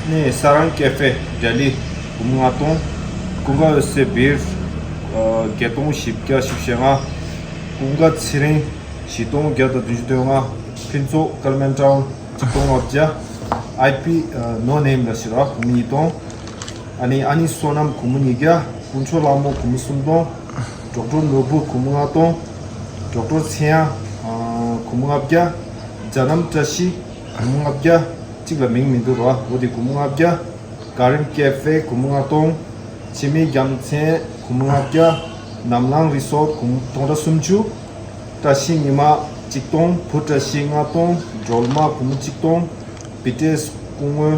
ནས་ས་རང་ཀེ་ཧྥེ་ལྡི་ལི། ལྔ་སྟོང་། ཀུན་དགའ་འོད་ཟེར་སྦིར་བརྒྱད་སྟོང་བཞི་བརྒྱ་བཞི་བཅུ་ཞེ་ལྔ། ཀུན་དགའ་ཚེ་རིང་བཞི་སྟོང་བརྒྱ་དང་བདུན་ཅུ་དོན་ལྔ། ཕུན་ཚོགས་ཀལ་མན་ཊའུན་གཅིག་སྟོང་ལྔ་བརྒྱ། ཨའི་པི་ནོ་ནེམ་ལ་ཞེས་ར་སྒོར་མོ་ཉིས་སྟོང་། ཨ་ནི་ཨ་ནི་བསོད་ནམས་སྒོར་མོ་ཉིས་བརྒྱ། དཀོན་མཆོག་ལྷ་མོ་སྒོར་མོ་སུམ་སྟོང་། ཌོག་ཊར་ནོར་བུ་སྒོར་མོ་ལྔ་སྟོང་། ཌོག་ཊར་ཚེ་དབྱངས་སྒོར་མོ་ལྔ་བརྒྱ། རྒྱ་ནམ་བཀྲ་ཤིས་སྒོར་མོ་ལྔ་བརྒྱ། གཅིག་ལ་མིང་མི་འདུག་ར། འོ་དེ་སྒོར་མོ་ལྔ་བརྒྱ། ག་རིམ་ཀེ་ཧྥེ་སྒོར་མོ་ལྔ་སྟོང་། འཆི་མེད་རྒྱལ་མཚན་སྒོར་མོ་ལྔ་བརྒྱ། ནམ་ལངས་རི་སོར་སྒོར་མོ་སྟོང་ཕྲག་སུམ་ཅུ། བཀྲ་ཤིས་ཉི་མ་གཅིག་སྟོང་། བུ་བཀྲ་ཤིས་ལྔ་སྟོང་། སྒྲོལ་མ་སྒོར་མོ་གཅིག་སྟོང་། བི་ཏི་ཨེས་སྐུ་ངོ་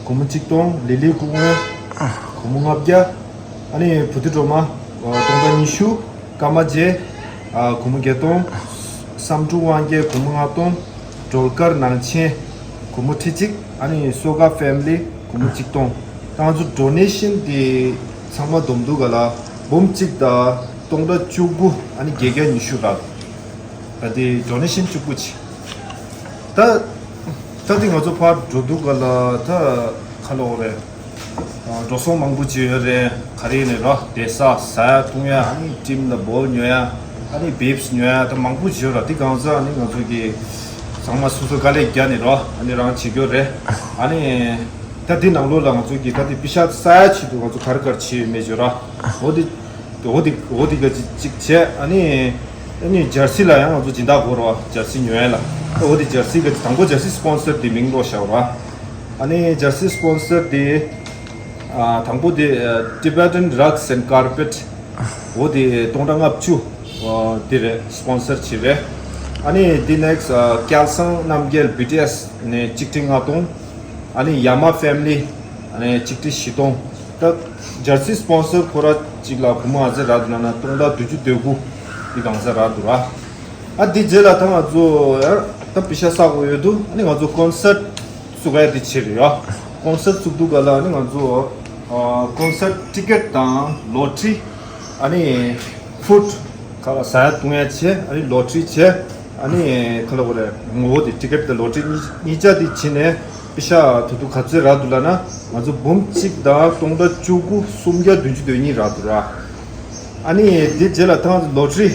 སྒོར་མོ་གཅིག་སྟོང་། ལི་ལི་སྐུ་ངོ་སྒོར་མོ་ལྔ་བརྒྱ། ཨ་ནི་བུ་དུ་སྒྲོལ་མ་སྟོང་ཕྲག་ཉི་ཤུ། ཀརྨ་རྗེ་སྒོར་མོ་བརྒྱད་སྟོང་། བསམ་འགྲུབ་དབང་རྒྱལ་སྒོར་མོ་ལྔ་སྟོང་། སྒྲོལ་དཀར་ནང་ཆེན་སྒོར་མོ་ཁྲི་གཅིག་ཨ་ནི་སོ་དགའ་ཕེ་མི་ལི་སྒོར་མོ་གཅིག་སྟོང་། ད་ང་ཚོ་ཌོ་ནེ་ཤན་དེ་ཚང་མ་བསྡོམས་དུས་ག་ལ་འབུམ་གཅིག་དང་སྟོང་ཕྲག་བཅུ་དགུ་ཨ་ནི་བརྒྱད་བརྒྱ་ཉི་ཤུ་རག་ད་དེ་ཌོ་ནེ་ཤན་གཅིག་པུ་ཅིག་ད་ད་དེ་ང་ཚོ་ཕར་འགྲོ་དུས་ག་ལ་ད་ཁ་ལོ་རེད། འགྲོ་སོང་མང་པོ་ཅིག་ཡོད་རེད། ག་རེ་ནས་ར་བསྡད་ས་ཟ་ཡ་འཐུང་ཡ། ཨ་ནི་ཊིམ་ལ་བོལ་ཉོ་ཡ། ཨ་ནི་བིབས་ཉོ་ཡ། ད་མང་པོ་ཅིག་ཡོད་ར། དེ་གང་ཟག་ཨ་ནི་ང་ཚོ་གི་ཚང་མ་སོ་སོ་དཀའ་ལས་རྒྱག་ནས་ར་ཨ་ནི་རང་བྱེད་རྒྱུ་རེད། ཨ་ནི་ད་དེ་ནང་ལོགས་ལ་ང་ཚོ་གི་ད་དེ་པི་ཤ་ས་ཡ་ཆེད་དུ་ང་ཚོ་ག་རེ་ག་རེ་བྱེད་ཡོད་མེད་ཅིག་ར། འོ་དེ་འོ་དེ་འོ་དེ་ག་ཅིག་ཅིག་བྱས། ཨ་ནི་ཨ་ནི་ཇར་སི་ལ་ཡང་ང་ཚོ་སྦྱིན་བདག་དགོས་ར་བ། ཇར་སི་ཉོ་ཡ་ལ། འོ་དེ་ཇར་སི་ག་ཅིག་དང་པོ་ཇར་སི་སི་པོན་སར་དེ་མིང་ཀློག་བཞག་ར། ཨ་ནི་ཇར་སི་སི་པོན་སར་དེ་ཨ་དང་པོ་དེ་ཨ་Tibetan Rugs and Carpet། འོ་དེ་སྟོང་ཕྲག་ལྔ་བཅུ། ཨ་དེ་རེད། སི་པོན་སར་བྱས་རེད། ཨ་ནི་དེ་ནེག་སི་ཨ་སྐལ་བཟང་རྣམ་རྒྱལ་བི་ཊི་ཨེས་ནས་གཅིག་ཁྲི་ལྔ་སྟོང་། ཨ་ནི་ཡ་མ་ཕེ་མི་ལི་ཨ་ནི་གཅིག་ཁྲི་བཞི་སྟོང་། ད་ཇར་སི་སི་པོན་སར་ཁོ་ར་གཅིག་ལ་སྒོར་མོ་ག་ཚོད་རག་འདུག་ལབ་ན་སྟོང་ཕྲག་བདུན་ཅུ་དོན་དགུ་དེ་གང་ཟག་རག་འདུག་ར། ཨ་དེ་རྗེས་ལ་ད་ང་ཚོ་ཡང་ད་པི་ཤ་བསགས་དགོས་ཡོད་དུས་ཨ་ནི་ང་ཚོ་ཀོན་སར་ཊི་བཙུགས་ཡ་དེ་བྱས་རེད་ཡ། ཀོན་སར་ཊི་བཙུགས་དུས་ག་ལ་ཨ་ནི་ང་ཚོ་ཨ་ཀོན་སར་ཊི་ཊི་ཀེ་ཊི་དང་ལོ་ཊི་རི་ཨ་ནི་ཕུཌ་ཁ་ལ་ཟ་ཡ་འཐུང་ཡ་བྱས། ཨ་ནི་ལོ་ཊི་རི་བྱས། ཨ་ནི་ཁ་ལ་གོ་རེ་ངོ་བོ་དེ་ཊི་ཀེ་ཊི་དང་ལོ་ཊི་རི་གཉིས་གཉིས་ཆ་དེ་བྱས་ནས་པི་ཤ་ད་དུང་ག་ཚོད་རག་འདུག་ལབ་ན་ང་ཚོ་འབུམ་གཅིག་དང་སྟོང་ཕྲག་བཅུ་དགུ་སུམ་བརྒྱ་བདུན་ཅུ་དོན་གཉིས་རག་འདུག་ར། ཨ་ནི་དེ་རྗེས་ལ་ད་ང་ཚོ་ལོ་ཊི་རི་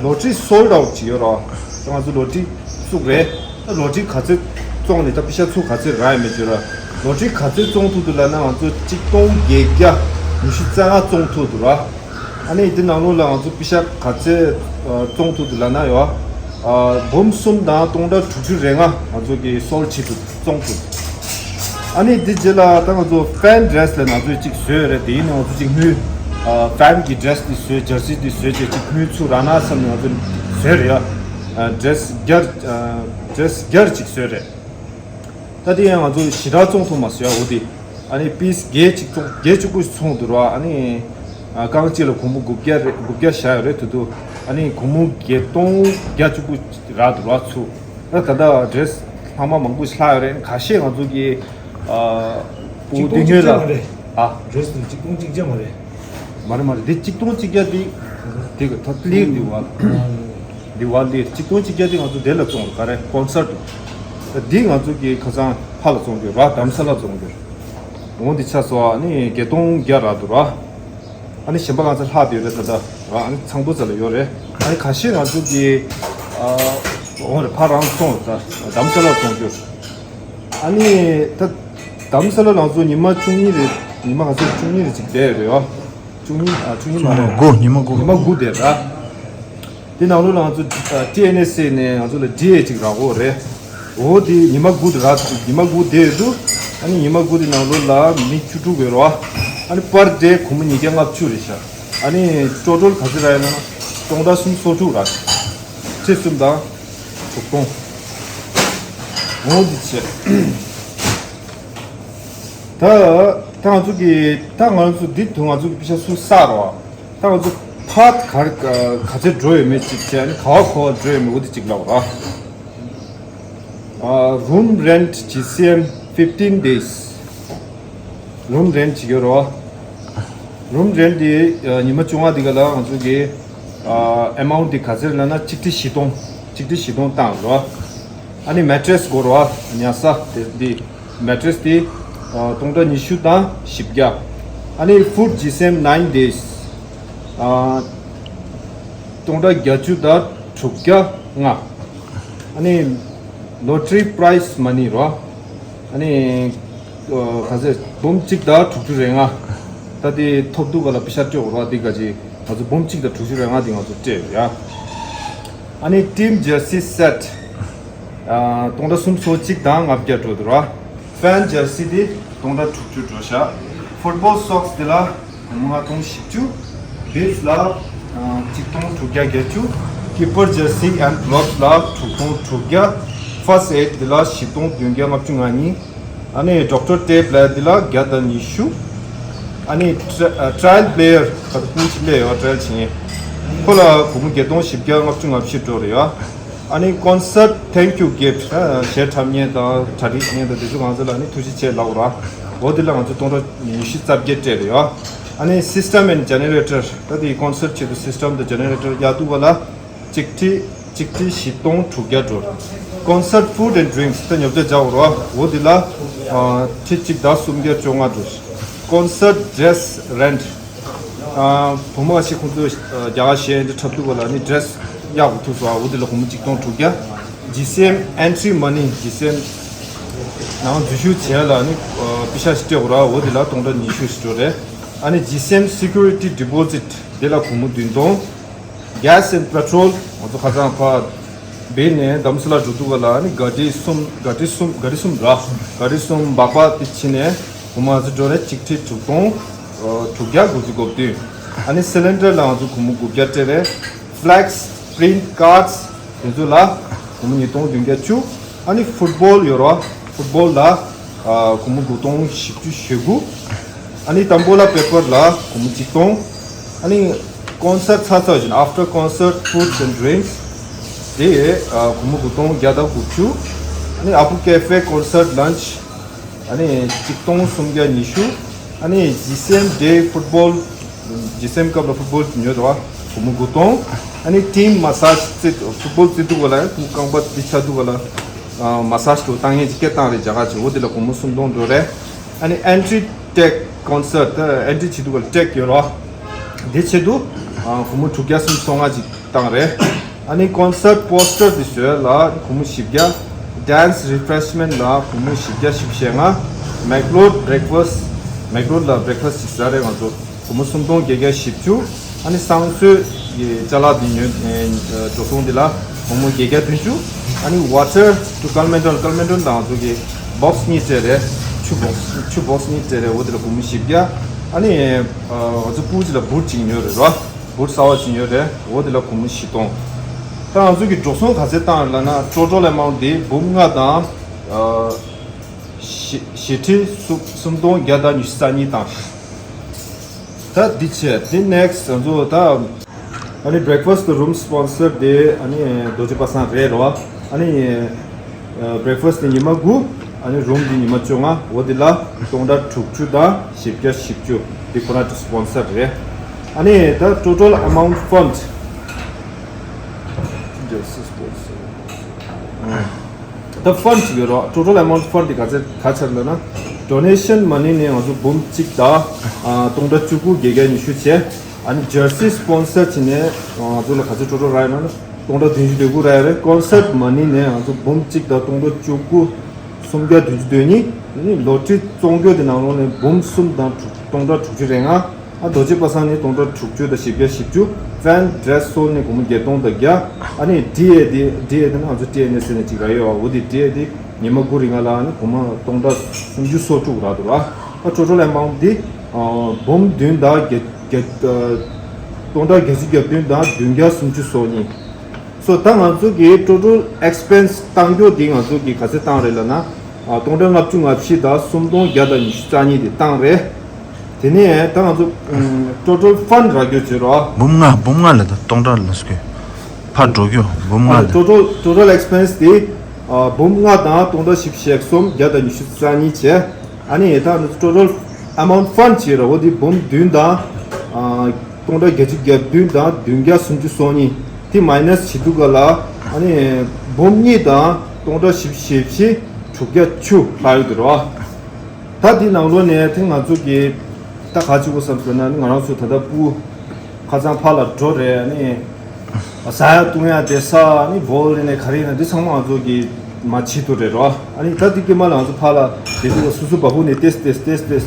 ལོ་ཊི་རི་སོལ་ཌི་ཨའུཊ་ཅིག་ཡོད་ར། ད་ང་ཚོ་ལོ་ཊི་རི་བཙུགས་རེད། ད་ལོ་ཊི་རི་ག་ཚོད་བཙོངས་ནས་ད་པི་ཤ་ཚུར་ག་ཚོད་རག་ཡོད་མེད་ཅིག་ར། ལོ་ཊི་རི་ག་ཚོད་བཙོང་ཐུབ་འདུག་ལབ་ན་ང་ཚོ་གཅིག་སྟོང་བརྒྱད་བརྒྱ་ཉི་ཤུ་རྩ་ལྔ་བཙོང་ཐུབ་འདུག་ར། ཨ་ནི་དེ་ནང་ལོགས་ལ་ང་ཚོ་པི་ཤ་ག་ཚོད་ཨ་བཙོང་ཐུབ་འདུག་ལབ་ན་ཡོ། ཨ་འབུམ་གསུམ་དང་སྟོང་ཕྲག་དྲུག་ཅུ་རེ་ལྔ་ང་ཚོ་གི་སོལ་ཌི་བྱེད་ཐུབ་བཙོང་ཐུབ། ཨ་ནི་དེ་རྗེས་ལ་ད་ང་ཚོ་ཕེན་ཌི་རེ་སི་ལ་ང་ཚོས་གཅིག་བཟོས་རེད། དེ་ཡིན་ན་ང་ཚོ་གཅིག་དངུལ་ཨ་ཕེན་གི་ཌི་རེ་སི་དེ་བཟོས། ཇར་སི་དེ་བཟོས་བྱས་གཅིག་དངུལ་ཚུར་རག་ན་བསམ་ནས་ང་ཚོ་བཟོས་རེད་ཡ། ཨ་ཌི་རེ་སི་བརྒྱ་ཨ་ཌི་རེ་སི་བརྒྱ་གཅིག་བཟོས་རེད། ད་དེ་ཡང་ང་ཚོ་ཞེ་དྲག་བཙོང་ཐུབ་མ་སོང་ཡ། འོ་དེ་ཨ་ནི་པིས་བརྒྱད་ཅིག་བཙོང་། བརྒྱད་ཅིག་པུ་ཚོང་འདུག་ར། ཨ་ནི་ཨ་རྐང་གཅིག་ལ་སྒོར་མོ་དགུ་བརྒྱ་རེ་དགུ་བརྒྱ་བཞག་ཡོད་རེད། དེ་དུས་ཨ་ནི་སྒོར་མོ་བརྒྱད་སྟོང་བརྒྱད་ཅུ་དགུ་རག་འདུག་ར་ཚུར། ད་ད་ལྟ་ཌི་རེ་སི་ལྷག་མ་མང་པོ་ཞིག་ལྷག་ཡོད་རེད། ཁ་ཤས་ང་ཚོ་གི་ཨ་སྤུ་གུ་སྟོང་གཅིག་བརྒྱ་མ་རེད། ཨ་ཌི་རེ་སི་དེ་གཅིག་སྟོང་གཅིག་བརྒྱ་མ་རེད། མ་རེད་མ་རེད། འདི་གཅིག་སྟོང་གཅིག་བརྒྱ་འདི་འདི་གི་ད་ལིར་འདི་བ། འདི་བ་ལིར་གཅིག་སྟོང་གཅིག་བརྒྱ་འདི་ང་ཚོ་འདི་ལ་བཙོང་ར། ག་རེ་ཀོན་སར་ཊི་འདི་ང་ཚོ་གི་ཁ་སང་ཕ་ལ་བཙོང་རྒྱུ་ར། དྷ་རམ་ས་ལ་བཙོང་རྒྱུ། འོང་འདི་ཆ་སོ་ཨ་ནི་བརྒྱད་སྟོང་བརྒྱ་རག་འདུག་ར། ཨ་ནི་གཞན་པ་ང་ཚོ་ལྷག་བསྡད་ཡོད་རེད། ད་ལྟ་ར་ཨ་ནི་ཚང་པོ་ཚ་ལ་ཡོད་རེད། ཨ་ནི་ཁ་ཤས་ང་ཚོ་གི་ཨ་འོང་རེད། ཕ་རང་བཙོང་ར། ད་དྷ་རམ་ས་ལ་བཙོང་རྒྱུ། ཨ་ནི་ད་དྷ་རམ་ས་ལ་ང་ཚོ་ཉི་མ་བཅུ་གཉིས་རེད། ཉི་མ་ག་ཚོད་བཅུ་གཉིས་རེད་ཅིག་བསྡད་ཡོད་རེད་ཡ། བཅུ་གཉིས་ཨ་བཅུ་གཉིས་མ་རེད། དགུ། ཉི་མ་དགུ། ཉི་མ་དགུ་བསྡད་ར། དེ་ནང་ལོགས་ལ་ང་ཚོ་ཨ་ཊི་ཨེན་ཨེས་ཨེ་ནས་ང་ཚོ་ལ་ཌི་ཨེ་ཅིག་རག་གོ་རེད། འོ་དེ་ཉི་མ་དགུ་དེ་རག་འདུག་ཉི་མ་དགུ་བསྡད་ཡོད་འདུག་ཨ་ནི་ཉི་མ་དགུ་དེ་ནང་ལོགས་ལ་མི་བཅུ་དྲུག་ཡོད་རེད་བ། ཨ་ནི་པར་ཌེ་སྒོར་མོ་ཉིས་བརྒྱ་ལྔ་བཅུ་རེད་ཤག་ཨ་ནི་ཊོ་ཊལ་ག་ཚོད་རག་ཡོད་ན་སྟོང་ཕྲག་སུམ་ཅུ་སོ་དྲུག་རག་ཁྲི་གསུམ་དང་དྲུག་སྟོང་། འོ་འདི་བྱས། ད་ད་ང་ཚོ་གི་ད་ང་ཚོ་འདི་དུ་ང་ཚོ་གི་པི་ཤ་སུ་ས་རོ། ད་ང་ཚོ་ཕར་ག་ག་ཚོད་འགྲོ་ཡོད་མེད་ཅིག་བྱས། ཨ་ནི་ག་བ་ག་བ་འགྲོ་ཡོད་མེད་འོ་འདི་ཅིག་ལབ་ར། ཨ་རུམ་རེན་ཊི་ཇི་སི་ཨེམ་fifteen days། རུམ་རེན་ཊི་བྱེད་ཀྱི་ཡོད་རེད་བ། རུམ་རེན་ཊི་དེ་ཉི་མ་བཅོ་ལྔ་དེ་ག་ལ་ང་ཚོ་གི་ཨ་ཨེ་མའུན་ཊི་དེ་ག་ཚོད་ལབ་ན་ཆིག་ཁྲི་བཞི་སྟོང་། ཆིག་ཁྲི་བཞི་སྟོང་བཏང་རེད་བ། ཨ་ནི་མེ་ཊི་རེ་སི་དགོས་རེད་བ། ཉལ་ས་དེ་འདི་མེ་ཊི་རེ་སི་དེ་ཨ་སྟོང་ཕྲག་ཉི་ཤུ་དང་བཞི་བརྒྱ། ཨ་ནི་food GSM nine days ཨ་སྟོང་ཕྲག་བརྒྱད་ཅུ་དང་དྲུག་བརྒྱ་ལྔ། ཨ་ནི་lottery prize money རོ། ཨ་ནི་ཨ་ག་ཚད་འབུམ་གཅིག་དང་དྲུག་ཅུ་རེ་ལྔ། ད་དེ་ཐོབ་འདུག་ག་ལ་པི་ཤ་སྤྲད་འོ་རོ། དེ་ག་ཅི་ང་ཚོ་འབུམ་གཅིག་དང་དྲུག་ཅུ་རེ་ལྔ་དེ་ང་ཚོ་སྤྲད་ཡོད་ཡ། ཨ་ནི་team jersey set ཨ་སྟོང་ཕྲག་སུམ་སོ་གཅིག་དང་ལྔ་བརྒྱ་འགྲོ་འདུག་ར། Fan jersey དེ་སྟོང་ཕྲག་དྲུག་ཅུ་འགྲོ་ཤག Football socks དེ་ལ་སྒོར་མོ་ལྔ་སྟོང་བཞི་བཅུ། Bibs ལ་ཨ་གཅིག་སྟོང་དྲུག་བརྒྱ་བརྒྱད་ཅུ། Keeper jersey and gloves ལ་དྲུག་སྟོང་དྲུག་བརྒྱ། First aid དེ་ལ་བཞི་སྟོང་བདུན་བརྒྱ་ལྔ་བཅུ་ང་གཉིས། ཨ་ནི་Doctor Tape ལ་དེ་ལ་བརྒྱ་དང་ཉི་ཤུ། ཨ་ནི་ཊ་ཨ་Trial Player ཁ་ཐུག་ཀུན་གྱི་སླེབས་ཡོད་trial བྱེད་མཁན། ཁོ་ལ་སྒོར་མོ་བརྒྱད་སྟོང་བཞི་བརྒྱ་ལྔ་བཅུ་ང་བཞི་འགྲོ་རེད་ཡ། ཨ་ནི་Concert thank you gift ཨ་གཞས་འཁྲབ་མཁན་དང་གྲ་སྒྲིག་བྱེད་མཁན་དང་དེ་ཚོ་གང་ཚོད་ལ་ཨ་ནི་ཐུགས་རྗེ་ཆེ་ལབ་ར། འོ་དེ་ལ་ང་ཚོ་སྟོང་ཕྲག་ཉི་ཤུ་རྩ་བརྒྱད་སྤྲད་རེད་ཡ། ཨ་ནི་System and Generator ད་དེ་Concert ཆེད་དུ་System དང་Generator རྒྱག་འདུག་ག་ལ། གཅིག་ཁྲི་གཅིག་ཁྲི་བཞི་སྟོང་དྲུག་བརྒྱ་འགྲོ། Concert Food and Drinks ད་ཉོ་ཆ་རྒྱག་རོ། འོ་དེ་ལ་ཨ་ཁྲི་གཅིག་དང་སུམ་བརྒྱ་བཅོ་ལྔ་འགྲོ། Concert Dress Rent ཨ་བུ་མོ་ཞིག་ཁོང་ཚོ་ཨ་རྒྱ་གར་གཞས་འདི་འཁྲབ་འདུག་ག་ལ་ནི་dress གཡར་དགོས་ཐུག་སོང་། འོ་དེ་ལ་སྒོར་མོ་གཅིག་སྟོང་དྲུག་བརྒྱ། GSM Entry Money GSM ནང་འཛུལ་ཞུགས་བྱས་ལ་ནི་ཨ་པི་ཤ་ཞིག་སྤྲད་དགོས་ར། འོ་དེ་ལ་སྟོང་ཕྲག་ཉི་ཤུ་ཞིག་འགྲོ་རེད། ཨ་ནི་GSM Security Deposit དེ་ལ་སྒོར་མོ་བདུན་སྟོང་། Gas and Petrol ང་ཚོ་ཁ་སང་ཕ་བེད་ནས་དམ་སུ་ལ་འགྲོ་འདུག་ག་ལ་ནི་ག་ཏི་གསུམ་ག་ཏི་གསུམ་ག་ཏི་གསུམ་ར་ག་ཏི་གསུམ་སྦག་སྦག་དེ་ཕྱིན་ནས་སྒོར་མོ་ང་ཚོ་འགྲོ་རེད། གཅིག་ཁྲི་དྲུག་སྟོང་དྲུག་བརྒྱ་དགུ་བཅུ་གོ་བདུན། ཨ་ནི་Cylinder ལ་ང་ཚོ་སྒོར་མོ་དགུ་བརྒྱ་སྤྲད་རེད། Flex Print Cards དེ་ཚོ་ལ་སྒོར་མོ་ཉིས་སྟོང་བདུན་བརྒྱ་བཅུ། ཨ་ནི་Football ཡོད་ར། Football ལ་ཨ་སྒོར་མོ་དགུ་སྟོང་བཞི་བཅུ་ཞེ་དགུ། ཨ་ནི་Tombola Paper ལ་སྒོར་མོ་གཅིག་སྟོང་། ཨ་ནི་Concert ཚར་ཚར་བཞིན་After Concert Foods and Drinks དེ་ཨ་སྒོར་མོ་དགུ་སྟོང་བརྒྱ་དང་དགུ་བཅུ། ཨ་ནི་Apu Cafe Concert Lunch ཨ་ནི་གཅིག་སྟོང་སུམ་བརྒྱ་ཉི་ཤུ། ཨ་ནི་GSM Day Football GSM སྐབས་ལ་Football ཉོས་འདུག་བ། སྒོར་མོ་དགུ་སྟོང་། ཨ་ནི་Team Massage རྩེ་Football རྩེ་འདུག་ག་ལ་ཁུ་རྐང་པ་འདི་ཆགས་འདུག་ག་ལ་Massage དུ་བཏང་ངེས་ཀྱི་སྐད་བཏང་རེད། རྒྱ་གར་ཆེ་འོ་དེ་ལ་སྒོར་མོ་སུམ་སྟོང་འགྲོ་རེད། ཨ་ནི་Entry Tech Concert Entry བྱེད་འདུག་ག་ལ་Tech ཡོད་རོ། དེ་ཆེད་དུ་སྒོར་མོ་དྲུག་བརྒྱ་སུམ་སྟོང་ལྔ་ཅིག་བཏང་རེད། ཨ་ནི་Concert Poster དེ་བཟོས་ལ་སྒོར་མོ་བཞི་བརྒྱ། Dance Refreshment ལ་སྒོར་མོ་བཞི་བརྒྱ་བཞི་བཅུ་ཞེ་ལྔ། McLeod Breakfast McLeod ལ་Breakfast ཅིག་ཟ་རེད་ང་ཚོ། སྒོར་མོ་སུམ་སྟོང་བརྒྱད་བརྒྱ་བཞི་བཅུ། ཨ་ནི་བསང་གསོལ་གྱི་ཅ་ལག་འདི་ཉོས་འགྲོ་སོང་འདི་ལ་སྒོར་མོ་བརྒྱད་བརྒྱ་བདུན་ཅུ། ཨ་ནི་Water to Kathmandu Kathmandu ལ་ང་ཚོ་གི་Box གཉིས་སྤྲད་རེད། ཆུ་Box ཆུ་Box གཉིས་སྤྲད་རེད། འོ་དེ་ལ་སྒོར་མོ་བཞི་བརྒྱ། ཨ་ནི་ང་ཚོ་སྤུ་གུ་ཅིག་ལ་Boot ཅིག་ཉོས་རེད་རོ། Boot གསར་བ་ཅིག་ཉོས་རེད། འོ་དེ་ལ་སྒོར་མོ་བཞི་སྟོང་། ད་ང་ཚོ་གི་འགྲོ་སོང་ག་ཚད་བཏང་རེད་ལབ་ན་Total Amount འདི་འབུམ་ལྔ་དང་ཞེ་ཁྲི་སུམ་སྟོང་བརྒྱ་དང་ཉི་ཤུ་རྩ་གཉིས་བཏང་། ད་འདི་བྱས་འདི་next ང་ཚོ་ད་ཨ་ནི་Breakfast Room Sponsor དེ་ཨ་ནི་རྡོ་རྗེ་པ་སངས་རེད་རོ། ཨ་ནི་Breakfast དེ་ཉི་མ་དགུ། ཨ་ནི་Room དེ་ཉི་མ་བཅོ་ལྔ། འོ་དེ་ལ་སྟོང་ཕྲག་དྲུག་ཅུ་དང་བཞི་བརྒྱ་བཞི་བཅུ། འདི་ཁོ་རང་གི་Sponsor རེད། ཨ་ནི་ད་Total Amount Fund ད་Fund ཡོད་རོགས། Total Amount Fund དེ་ག་ཚད་ག་ཚད་ལབ་ན། Donation Money ནས་ང་ཚོ་འབུམ་གཅིག་དང་སྟོང་ཕྲག་བཅུ་དགུ་བརྒྱད་བརྒྱ་ཉི་ཤུ་བྱས། ཨ་ནི་Jersey Sponsor བྱས་ནས་ང་ཚོ་ལ་ག་ཚད་Total རག་ཡོད་ན་སྟོང་ཕྲག་བདུན་ཅུ་དོན་དགུ་རག་ཡོད་རེད། Concert Money ནས་ང་ཚོ་འབུམ་གཅིག་དང་སྟོང་ཕྲག་བཅུ་དགུ་སུམ་བརྒྱ་བདུན་ཅུ་དོན་གཉིས། ཨ་ནི་Lottery བཙོང་རྒྱུ་དེ་ནང་ལོགས་ནས་འབུམ་གསུམ་དང་སྟོང་ཕྲག་དྲུག་ཅུ་རེ་ལྔ། ཨ་རྡོ་རྗེ་པ་སངས་ནི་སྟོང་ཕྲག་དྲུག་ཅུ་དང་བཞི་བརྒྱ་བཞི་བཅུ། Fan Dress Sale ནི་སྒོར་མོ་བརྒྱད་སྟོང་དང་བརྒྱ། ཨ་ནི་ཌི་ཨེ་དེ་ཌི་ཨེ་དེ་ནི་ང་ཚོ་ཊི་ཨེན་ཨེ་ཟེར་ནས་གཅིག་རག་ཡོད། འོ་དེ་ཌི་ཨེ་དེ་ཉི་མ་དགུ་རིང་ལ་ཨ་ནི་སྒོར་མོ་སྟོང་ཕྲག་སུམ་ཅུ་སོ་དྲུག་རག་འདུག་ར། ཨ་Total Amount དེ་འབུམ་བདུན་དང་བརྒྱད་བརྒྱད་སྟོང་ཕྲག་བརྒྱད་ཅུ་གྱ་བདུན་དང་བདུན་བརྒྱ་སུམ་ཅུ་སོ་གཉིས། སོ་ད་ང་ཚོ་གི་Total Expense བཏང་རྒྱུ་དེ་ང་ཚོ་གི་ག་ཚད་བཏང་རེད་ལབ་ན། ཨ་སྟོང་ཕྲག་ལྔ་བཅུ་ང་བཞི་དང་སུམ་སྟོང་བརྒྱ་དང་ཉི་ཤུ་རྩ་གཉིས་དེ་བཏང་རེད། དེ་ནས་ད་ང་ཚོ་ཨམ་Total Fund རག་རྒྱུ་བྱེད་རོགས། འབུམ་ལྔ་འབུམ་ལྔ་ལ་ད་སྟོང་ཕྲག་ལ་སྐྱོད། ཕར་འགྲོ་རྒྱུ་འབུམ་ལྔ་ཨ་ལ། Total Total Expense དེ་ཨ་འབུམ་ལྔ་དང་སྟོང་ཕྲག་བཞི་བཅུ་ཞེ་གསུམ་བརྒྱ་དང་ཉི་ཤུ་རྩ་གཉིས་བྱས། ཨ་ནི་ད་Total Amount Fund བྱེད་རོགས། འོ་དེ་འབུམ་བདུན་དང་ཨ་སྟོང་ཕྲག་བརྒྱད་ཅུ་གྱ་བདུན་དང་བདུན་བརྒྱ་སུམ་ཅུ་སོ་གཉིས། དེ་minus བྱེད་དུས་ག་ལ་ཨ་ནི་འབུམ་གཉིས་དང་སྟོང་ཕྲག་བཞི་བཅུ་ཞེ་བཞི་དྲུག་བརྒྱ་བཅུ་ལྷག་ཡོད་དེ་རོ། ད་དེ་ནང་ལོགས་ནས་དེ་ང་ཚོ་གི་ ད་ག་ཅིག་གོ་བསམ་ཟེར་ན་ནི་ང་རང་ཚོ་ད་ལྟ་སྤུ་ཁ་སང་ཕར་ལ་འགྲོ་རེད། ཨ་ནི་ཟ་ཡ་བཏུང་ཡ་དེ་ས་ནི་བོལ་ནི་ནས་ག་རེ་ཡིན་ན་འདི་ཚང་མ་ང་ཚོ་གི་མ་བྱེད་ཐུབ་རེད་རོ། ཨ་ནི་ད་འདི་དཀྱིལ་མ་ལ་ང་ཚོ་ཕར་ལ་དེ་དུས་སོ་སོ་བ་ཧུ་ནས་ཏེས་ཏེས་ཏེས་ཏེས་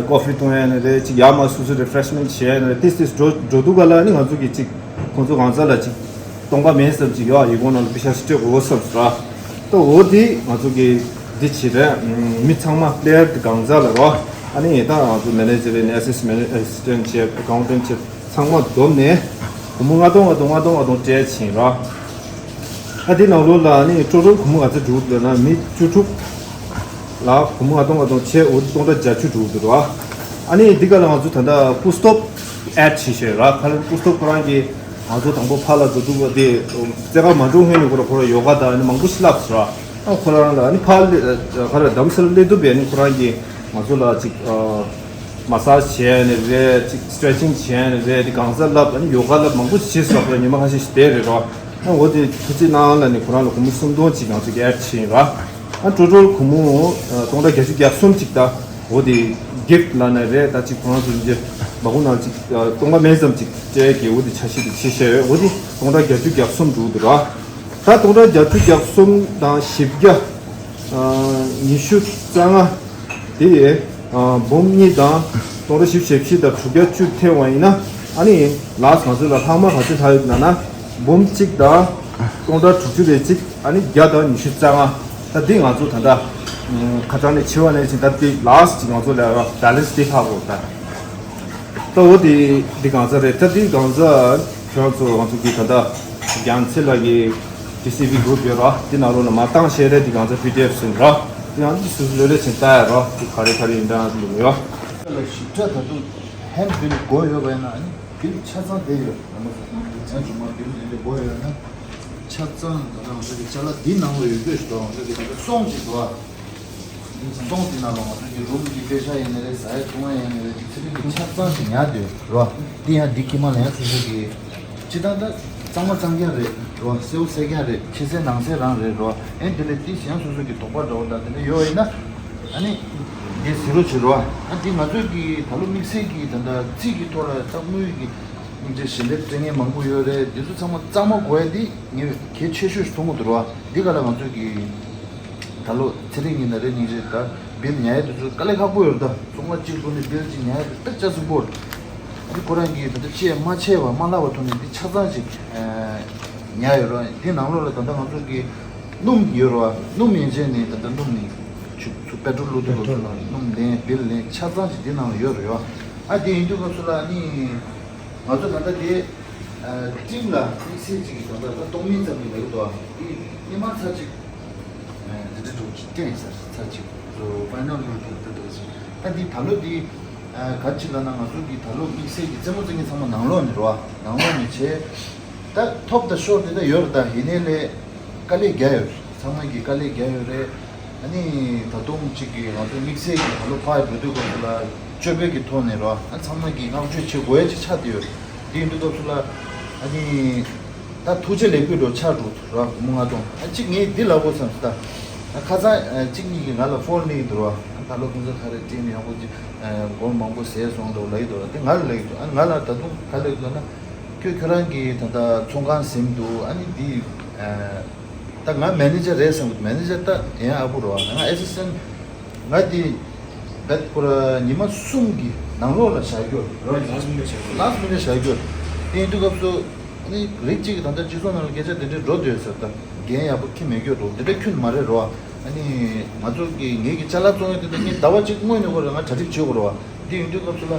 ཀོ་ཧྥི་བཏུང་ཡ་ནི་རེད། ཅིག་ཡར་མར་སོ་སོ་རི་ཕ་རེ་ཤི་མེན་ཊི་བྱེད་ཡ་ནི་རེད། ཏེས་ཏེས་འགྲོ་འགྲོ་འདུག་ག་ལ་ནི་ང་ཚོ་གི་ཅིག་ཁོང་ཚོ་གང་ཟག་ལ་ཅིག་སྟོང་པ་མེད་བསམ་ཅིག་ཡོད། ཡིག་གོང་ནང་ལ་པི་ཤ་ཞིག་སྤྲད་དགོས་བསམ་སོང་ར། ད་འོ་དེ་ང་ཚོ་གི་འདི་བྱེད་རེད། མི་ཚང་མ་པི་ལེ་ཡར་དེ་གང་ཟག་ལ་རོ། ཨ་ནི་ད་ང་ཚོ་མེ་ནེ་ཇར་ཡིན་ཨེ་སི་སི་ཊེན་ཊི་བྱེད། ཨེ་ཀའུན་ཊེན་ཊི་བྱེད། ཚང་མ་བསྡོམས་ནས་སྒོར་མོ་ལྔ་སྟོང་ལྔ་སྟོང་ལྔ་སྟོང་ལྔ་སྟོང་སྤྲད་ཕྱིན་ར། ཨ་དེ་ནང་ལོགས་ལ་ནི་ཊོ་ཊལ་སྒོར་མོ་ག་ཚོད་འགྲོ་གི་འདུག་ན་མི་བཅུ་དྲུག་ལ་སྒོར་མོ་ལྔ་སྟོང་ལྔ་སྟོང་བྱས། འོ་དེ་སྟོང་ཕྲག་བརྒྱད་ཅུ་འགྲོ་གི་འདུག་ར། ཨ་ནི་འདི་ག་ལ་ང་ཚོ་ད་ལྟ་སྐུ་སྟོབས་ཨེ་ཌི་བྱས་བྱས་ར། ཁ་ལ་སྐུ་སྟོབས་ཁོ་རང་གིས་ང་ཚོ་དང་པོ་ཕར་ལ་འགྲོ་འདུག་པ་དེ་རྩེ་ཁ་མ་འགྲོ་སྔོན་ནས་ཁོ་ར་ཁོ་ར་ཡོ་ག་དང་ཨ་ནི་མང་པོ་ཞིག་བསླབས་སོང་ར། ཨ་ཁོ་རང་ལ་ཨ་ནི་ཕར་ལ་ཁ་ལ་རྡ་རམ་ས་ལ་སླེབས་དུས་ཨ་ནི་ཁོ་རང་གིས་ང་ཚོ་ལ་ཅིག་མ་སཱ་ཇི་བྱས་ནི་རེད། ཅིག་སི་ཊེ་ཆིང་བྱས་ནི་རེད། དེ་གང་ཟག་བསླབ། ཨ་ནི་ཡོ་ག་བསླབ། མང་པོ་ཞིག་བྱས་སོང་། ཁོ་ར་ཉི་མ་ཁ་ཤས་ཤིག་བསྡད་རེད་ར། ཨ་འོ་དེ་ཐུགས་རྗེ་གནང་ལ་ནི་ཁོ་རང་ལ་སྒོར་མོ་སུམ་སྟོང་ཅིག་ང་ཚོ་གིས་ཨེ་ཌི་བྱས་ཡིན་ར། ཨ་ཊོ་ཊལ་སྒོར་མོ་སྟོང་ཕྲག་བརྒྱད་ཅུ་གྱ་གསུམ་ཅིག་ད་འོ་དེ་གིཕ་ཊི་ལབ་ན་རེད། ད་ཅིག་ཁོ་རང་ཚོ་འདི་མ་གུ་ནང་ཅིག་སྟོང་པ་མེད་ཙམ་ཅིག་སྤྲད་ཀྱི་འོ་དེ་འཆར་གཞི་དེ་བྱས་བྱས་ཡོད། འོ་དེ་སྟོང་ཕྲག་བརྒྱད་ཅུ་གྱ་གསུམ་འགྲོ་གི་འདུག་ར། ད་སྟོང་ཕྲག་བརྒྱད་ཅུ་གྱ་གསུམ་དང་བཞི་བརྒྱ་ཉི་ཤུ་རྩ་ལྔ་དེ་འབུམ་གཉིས་དང་སྟོང་ཕྲག་བཞི་བཅུ་ཞེ་བཞི་དང་དྲུག་བརྒྱ་བཅུ་ཐེབས་པ་ཡིན་ན། ཨ་ནི་ལགས་ང་ཚོ་ལ་ལྷག་མ་ག་ཚོད་ལྷག་ཡོད་ན་ན་འབུམ་གཅིག་དང་སྟོང་ཕྲག་དྲུག་ཅུ་རེ་གཅིག་ཨ་ནི་བརྒྱ་དང་ཉི་ཤུ་རྩ་ལྔ། ད་འདི་ང་ཚོ་ད་ལྟ་ཁ་སང་ནས་འཆི་བ་ནས་ཕྱིན། ད་འདི་ལགས་ཅིག་ང་ཚོ་ལ་བེ་ལེན་སི་དེ་ལྷག་དགོས་ད། ད་འོ་དེ་འདི་གང་ཟག་རེད། ད་འདི་གང་ཟག་ཁྱོད་ཚོ་ང་ཚོ་གི་ད་ལྟ་རྒྱལ་མཚན་ལགས་ཀྱི་ཌི་སི་བི་གུ་རུབ་ཡོད་ར། དེ་ནང་ལོགས་ལ་མ་བཏང་ཤེས་རེད། འདི་གང་ཟག་པི་ཌི་ཨེཕ་ཟིན་ར། དེ་ཡང་འདི་སུ་སུ་ལོས་ལས་ཕྱིན་ལྟ་ཡ་ར། དེ་ག་རེ་ག་རེ་ཡིན་འདྲ་འདུག་ཡོད། ལ་ཞིབ་ཕྲ་ད་དུང་ཧེན་ཌི་བིལ་དགོས་ཡོད་པ་ཡིན་ན་ཨ་ནི་བིལ་ཆ་ཚང་བསྡད་ཡོད། ང་ཚོ་ཚན་ཆུང་མ་བིལ་དེ་འདྲ་དགོས་ཡོད་ན་ཆ་ཚང་ད་ལྟ་ང་ཚོ་གི་ཅ་ལག་འདི་ནང་ལ་ཡོད་རྒྱུ་ཞིག་འདུག་ང་ཚོ་གི་ད་ལྟ་སོང་ཅིག་འདུག་ཨ། སོང་དེ་ནང་ལ་ང་ཚོ་གི་རུམ་གྱི་པེ་ཤ་ཡིན་ནི་རེད། ཟ་ཡ་བཏུང་ཡ་ཡིན་ནི་རེད། དེ་ཚེ་རིང་གི་ཆ་ཚང་ཞིག་ཉར་དུས་རོ། འདི་ཡང་འདི་ཁྱི་མ་ལ་ཡང་སོ་སོ་གི་སྤྱི་བཏང་ད་གཙང་མ་གཙང་རྐྱང་རེད་རོ། སེའུ་སེར་རྐྱང་རེད། ཕྱི་གསལ་ནང་གསལ་རང་རེད་རོ། ཨེ་འདི་ལས་ཏི་ཞེན་སོ་སོ་གི་དོགས་པ་འདྲ་བོ་དང་དེ་འདྲ་ཡོད་ཡིན་ན་ཨ་ནི་འདི་ཟེར་རོ་བྱེད་རོ། ཨ་འདི་ང་ཚོ་གི་ད་ལོ་དམིགས་བསལ་གྱི་ད་ལྟ་རྩིས་ཀྱི་ཐོག་ལ་ད་དངུལ་གྱི་སྙིང་རྗེ་ཞལ་འདེབས་སྤྲད་མཁན་མང་པོ་ཡོད་རེད། འདི་ཚོ་ཚང་མ་གཙང་མ་དགོས་ཡ་འདི་ངས་གལ་ཆེ་ཤོས་ཤིག་མཐོང་གི་འདུག་རོ། འདི་ག་ལ་ང་ཚོ་གི་ད་ལོ་ཚེ་རིང་ཡིན་ན་རེད། སྙིང་རྗེ་ད་བིལ་ཉར་ཡ་དེ་ཚོ་དཀའ་ལས་ཁག་པོ་ཡོད་རེད། ད་བཙོང་ཁང་གཅིག་བཙུགས་ནས་བིལ་གཅིག་ཉར་ཡ་དེ་དཔེ་ལྕགས་སུ་པོ་རེད། འདི་ཁོ་རང་གིས་ད་ལྟ་ཅེས་མ་ཆད་པ་མ་ལྷག་པ་ཐོག་ནས་འདི་ཆ་ཚང་ཅིག་ཉར་ཡོད་རེད། འདི་ནང་ལོགས་ལ་ད་ལྟ་ང་ཚོ་གི་སྣུམ་ཡོད་རེད་བ། སྣུམ་ཡན་ཆད་ནས་ད་ལྟ་སྣུམ་ནས་ཆུ་ཚུ་པེ་ཊྲོལ་བླུགས་དུས་སྐབས་སུ་ལ་སྣུམ་ལེན་བིལ་ལེན་ཆ་ཚང་ཅིག་འདི་ནང་ལ་ཡོད་རེད་བ། ཨ་དེ་ཡིན་དུས་སྐབས་སུ་ལ་ནི། ང་ཚོ་ད་ལྟ་དེ་ཊིམ་ལ་དམིགས་བསལ་ཅིག་གི་ད་ལྟ་ད་གཏོང་མིན་ཙམ་གྱི་ལེགས་འདུག་དེ་སྔོན་མ་ཚར་ཅིག་དེ་འདྲ་འགྲོ་ཅིག་སྟོན་ས་ཚར་ཅིག་ཟོ་ཕའི་ནལ་ལོ་དེ་ད་ལྟ་ད་དེ་ད་ལོ་དེ་ག་ཅིག་ལ་ན་ང་ཚོ་གི་ད་ལོ་དམིགས་བསལ་གྱི་རྩེད་མོ་རྩེ་མཁན་ཚང་མ་ནང་ལོགས་ནས་རོ། ནང་ལོགས་ནས་བྱས། ད་ཐོབ་ད་ཤོར་དེ་ད་ཡོད་རེད། ད་ཡིན་ནའི་ལས། དཀའ་ལས་རྒྱག་ཡོད་རེད། ཚང་མ་གིས་དཀའ་ལས་རྒྱག་ཡོད་རེད། ཨ་ནི་ད་དུང་གཅིག་གིས་ང་ཚོ་དམིགས་བསལ་གྱི་ད་ལོ་ཕར་འགྲོ་དུས་སྐབས་སུ་ལ་སྤྱོད་པའི་གི་ཐོག་ནས་རོ། ཨ་ཚང་མ་གིས་བསྔགས་བརྗོད་བྱེད་དགོས་ཡ་ཅིག་ཆགས་བསྡད་ཡོད་རེད། དེ་ཡིན་དུས་སྐབས་སུ་ལ་ཨ་ནི་ད་ཐུགས་རྗེ་ལེགས་འབུལ་འགྲོ་ཆགས་འགྲོ་རོ། སྒོར་མོ་ལྔ་སྟོང་། ཨ་གཅིག་ངས་འདི་ལབ་དགོས་བསམ་སོང་ད། ཨ་ཁ་སང་ཨ་གཅིག་གཉིས་ཀྱིས་ང་ལ་ཕོན་གླེང་གི་འདུག་རོ། ཨ་ད་ལོ་ཕུན་ཚོགས་ཐག་རིང་ཊིམ་ཡག་པོ་ཅིག་ཨ་སྒོར་མང་པོ་ཟས་སོང་འདུག་ལབ་ཀྱི་འདུག་ད་ང་ལ་ལབ་ཀྱི་འདུག་ཨ་ང་ལ་ད་དུང་ག་ལབ་ཀྱི་འདུག་ན། ཁྱོད་ཁྱོད་རང་གིས་ད་ལྟ་ཚོང་ཁང་ཟིན་འདུག་ཨ་ནི་འདི་ཨ་ད་ང་མེ་ནེ་ཇར་རེད་བསམ་གི་འདུག་མེ་ནེ་ཇར་ད་ཡང་ཨ་ཁུ་རོ། ང་ཨེ་སི་སི་ཊེན་ཊི་ང་འདི་བེད་ཁོ་ར་ཉི་མ་གསུམ་གྱི་ནང་ལོགས་ལ་བཞག་རྒྱུ་རོ། ལཱསི་མི་ནེཊ་བཞག་རྒྱུ། ལཱསི་མི་ནེཊ་བཞག་རྒྱུ། དེ་ཡིན་དུས་སྐབས་སུ་ཨ་ནི་རིགས་གཅིག་གིས་ད་ལྟ་སྤྱི་ཚོགས་ནང་ལ་སྐད་ཆ་འདི་འདྲའི་འགྲོ་སྡོད་ཟེར། ད་འགན་ཡག་པོ་འཁྱེར་མེད་རྒྱུ་རོ། འདི་འདྲའི་ཁྱོན་མ་རེད་རོ། ཨ་ནི་ང་ཚོ་གི་ངེད་ཀྱི་ཅ་ལག་བཙོང་ཡ་དེ་ད་ངས་ཟླ་བ་གཅིག་སྔོན་ནས་ཁོ་རང་ང་གྲ་སྒྲིག་བྱེད་དགོས་རེད་བ། འདི་ཡིན་དུས་སྐབས་སུ་ལ་